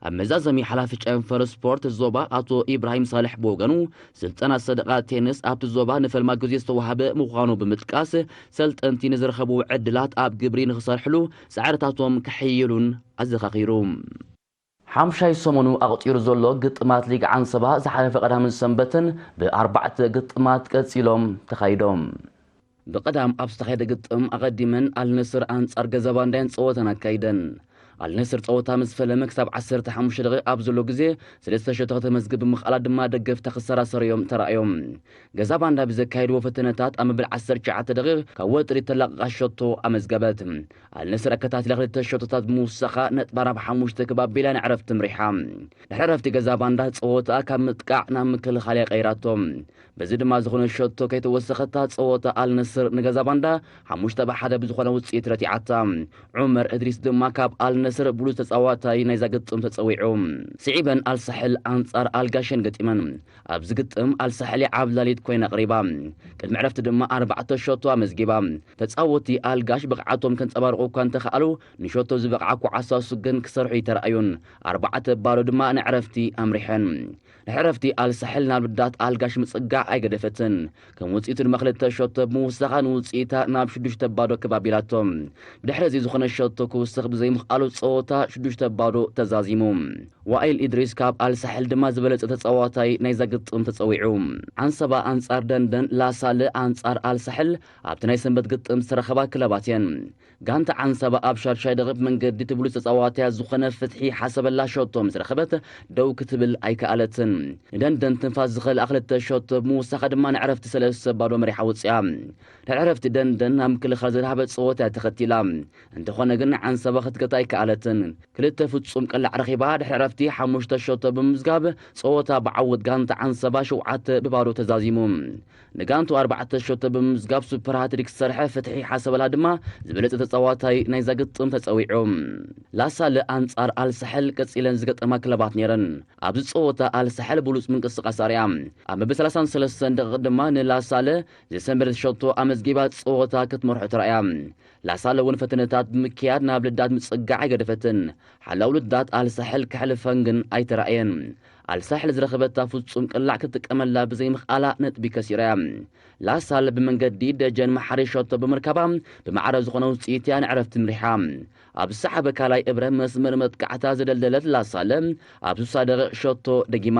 ኣብ መዛዘሚ ሓላፊ ጨንፈር ስፖርት ዞባ ኣቶ ኢብራሂም ሳልሕ ብወገኑ፣ ስልጠና ሰደቓ ቴኒስ ኣብቲ ዞባ ንፈልማ ግዜ ዝተዋህበ ምዃኑ ብምጥቃስ፣ ሰልጠንቲ ንዝረኸብዎ ዕድላት ኣብ ግብሪ ንኽሰርሕሉ ጻዕርታቶም ከሕይሉን ኣዘኻኺሩ። ሓምሻይ ሰሙኑ ኣቕጺሩ ዘሎ ግጥማት ሊግ ዓንሰባ ዝሓለፈ ቀዳምን ሰንበትን ብኣርባዕተ ግጥማት ቀጺሎም ተኻይዶም። ብቐዳም ኣብ ዝተኻየደ ግጥም ኣቐዲመን ኣልነስር ኣንጻር ገዛባንዳየን ጸወተን ኣካይደን። ኣልነስር ጸወታ ምስ ፈለመ ክሳብ ዓሰርተ ሓሙሽተ ደቂቕ ኣብ ዘሎ ግዜ ሰለስተ ሸቶ ከተመዝግብ ብምኽኣላ ድማ ደገፍታ ክሰራሰረዮም ተራእዮም። ገዛባንዳ ብዘካየድዎ ፈተነታት ኣብ መበል ዓሰርተ ትሽዓተ ደቂቕ ካብ ወጥሪ ተላቒቓ ሸቶ ኣመዝገበት። ኣልነስር ኣከታቲላ ክልተ ሸቶታት ብምውሳኻ ነጥባ ናብ ሓሙሽተ ክብ ኣቢላ ንዕረፍቲ ምሪሓ። ድሕሪ ዕረፍቲ ገዛባንዳ ጸወታ ካብ ምጥቃዕ ናብ ምክልኻል እያ ቀይራቶ። በዚ ድማ ዝኾነ ሸቶ ከይተወሰኸታ ጸወታ ኣልነስር ንገዛባንዳ ሓሙሽተ ብሓደ ብዝኾነ ውጽኢት ረቲዓታ። ዑመር እድሪስ ድማ ካብ ኣልነ ንዝኸስር ብሉጽ ተጻዋታይ ናይዛ ግጥም ተጸዊዑ። ስዒበን ኣልሳሕል ኣንጻር ኣልጋሽን ገጢመን። ኣብዚ ግጥም ኣልሳሕል ዓብላሊት ኮይና ኣቕሪባ። ቅድሚ ዕረፍቲ ድማ ኣርባዕተ ሸቶ ኣመዝጊባ። ተጻወቲ ኣልጋሽ ብቕዓቶም ከንጸባርቑ እኳ እንተኸኣሉ፣ ንሸቶ ዝበቕዓ ኳዕሳሱ ግን ክሰርሑ ይተረኣዩን። ኣርባዕተ ባዶ ድማ ንዕረፍቲ ኣምሪሐን። ንዕረፍቲ ኣልሳሕል ናብ ልዳት ኣልጋሽ ምጽጋዕ ኣይገደፈትን። ከም ውጽኢቱ ድማ ክልተ ሸቶ ብምውሳኻ ንውጽኢታ ናብ ሽዱሽተ ባዶ ክብ ኣቢላቶ። ብድሕሪ እዚ ዝኾነ ሸቶ ክውስኽ ብዘይምኽኣሉ ጸወታ ሽዱሽተ ባዶ ተዛዚሙ። ዋኢል ኢድሪስ ካብ ኣልሳሕል ድማ ዝበለጸ ተጻዋታይ ናይዛ ግጥም ተጸዊዑ። ዓንሰባ ኣንጻር ደንደን፣ ላሳለ ኣንጻር ኣልሳሕል ኣብቲ ናይ ሰንበት ግጥም ዝተረኸባ ክለባት እየን። ጋንታ ዓንሰባ ኣብ ሻድሻይ ደቂቕ መንገዲ እቲ ብሉጽ ተጻዋታያ ዝኾነ ፍትሒ ሓሰበላ ሸቶ ምስ ረኸበት ደው ክትብል ኣይከኣለትን። ንደንደን ትንፋስ ዝኸልኣ ክልተ ሸቶ ብምውሳኻ ድማ ንዕረፍቲ ሰለስተ ባዶ መሪሓ ወጽያ። ድሕሪ ዕረፍቲ ደንደን ናብ ምክልኻል ዘድሃበት ጸወታ እያ ተኸቲላ። እንተኾነ ግን ዓንሰባ ክትገታ ኣይከኣለትን። ክልተ ፍጹም ቅላዕ ረኺባ ድሕሪ ዕረፍቲ ሓሙሽተ ሸቶ ብምምዝጋብ ጸወታ ብዓወት ጋንታ ዓንሰባ ሸውዓተ ብባዶ ተዛዚሙ። ንጋንቱ ኣርባዕተ ሸቶ ብምምዝጋብ ሱፐር ሃትሪክ ዝሰርሐ ፍትሒ ሓሰበላ ድማ ዝበለጸ ተጻዋታይ ናይዛ ግጥም ተጸዊዑ። ላሳለ ኣንጻር ኣልሳሕል ቀጺለን ዝገጠማ ክለባት ነይረን። ኣብዚ ጸወታ ኣልሳሕል ብሉጽ ምንቅስቓስ ኣርያ። ኣብ መበል ሰላሳን ሰለስተን ደቂቕ ድማ ንላሳለ ዘሰንበደት ሸቶ ኣመዝጊባ ጸወታ ክትመርሖ ተራእያ። ላሳለ እውን ፈተነታት ብምክያድ ናብ ልዳት ምጽጋዕ ኣይገደፈትን። ሓላው ልዳት ኣልሳሕል ከሕልፈን ግን ኣይተራእየን። ኣልሳሕል ዝረኸበታ ፍጹም ቅላዕ ክትጥቀመላ ብዘይምኽኣላ ነጥቢ ከሲራ እያ። ላሳለ ብመንገዲ ደጀን መሓሪ ሸቶ ብምርካባ ብማዕረ ዝኾነ ውጽኢት እያ ንዕረፍቲ ምሪሓ። ኣብ ዝሰዓበ ካልኣይ እብረ መስመር መጥቃዕታ ዝደልደለት ላሳለ ኣብ ሱሳ ደቂቕ ሸቶ ደጊማ።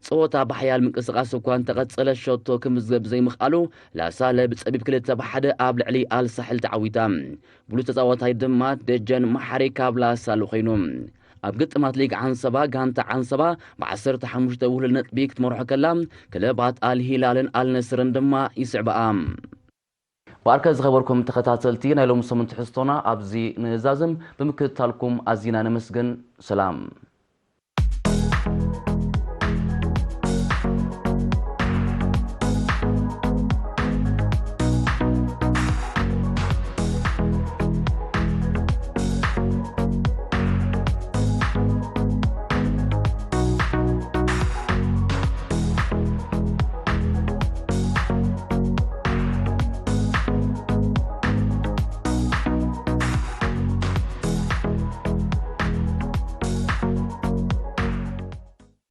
ጸወታ ብሓያል ምንቅስቓስ እኳ እንተቐጸለ ሸቶ ክምዝገብ ዘይምኽኣሉ ላሳለ ብጸቢብ ክልተ ብሓደ ኣብ ልዕሊ ኣልሳሕል ተዓዊታ። ብሉጽ ተጻዋታይ ድማ ደጀን መሓሪ ካብ ላሳለ ኮይኑ። ኣብ ግጥማት ሊግ ዓንሰባ ጋንታ ዓንሰባ ብዓሰርተ ሓሙሽተ ውህሉል ነጥቢ ክትመርሖ ከላ ክለባት ኣልሂላልን ኣልነስርን ድማ ይስዕብኣ። ብኣርከ ዝኸበርኩም ተኸታተልቲ ናይ ሎሚ ሰሙን ትሕዝቶና ኣብዚ ንዛዝም። ብምክትታልኩም ኣዚና ነመስግን። ሰላም።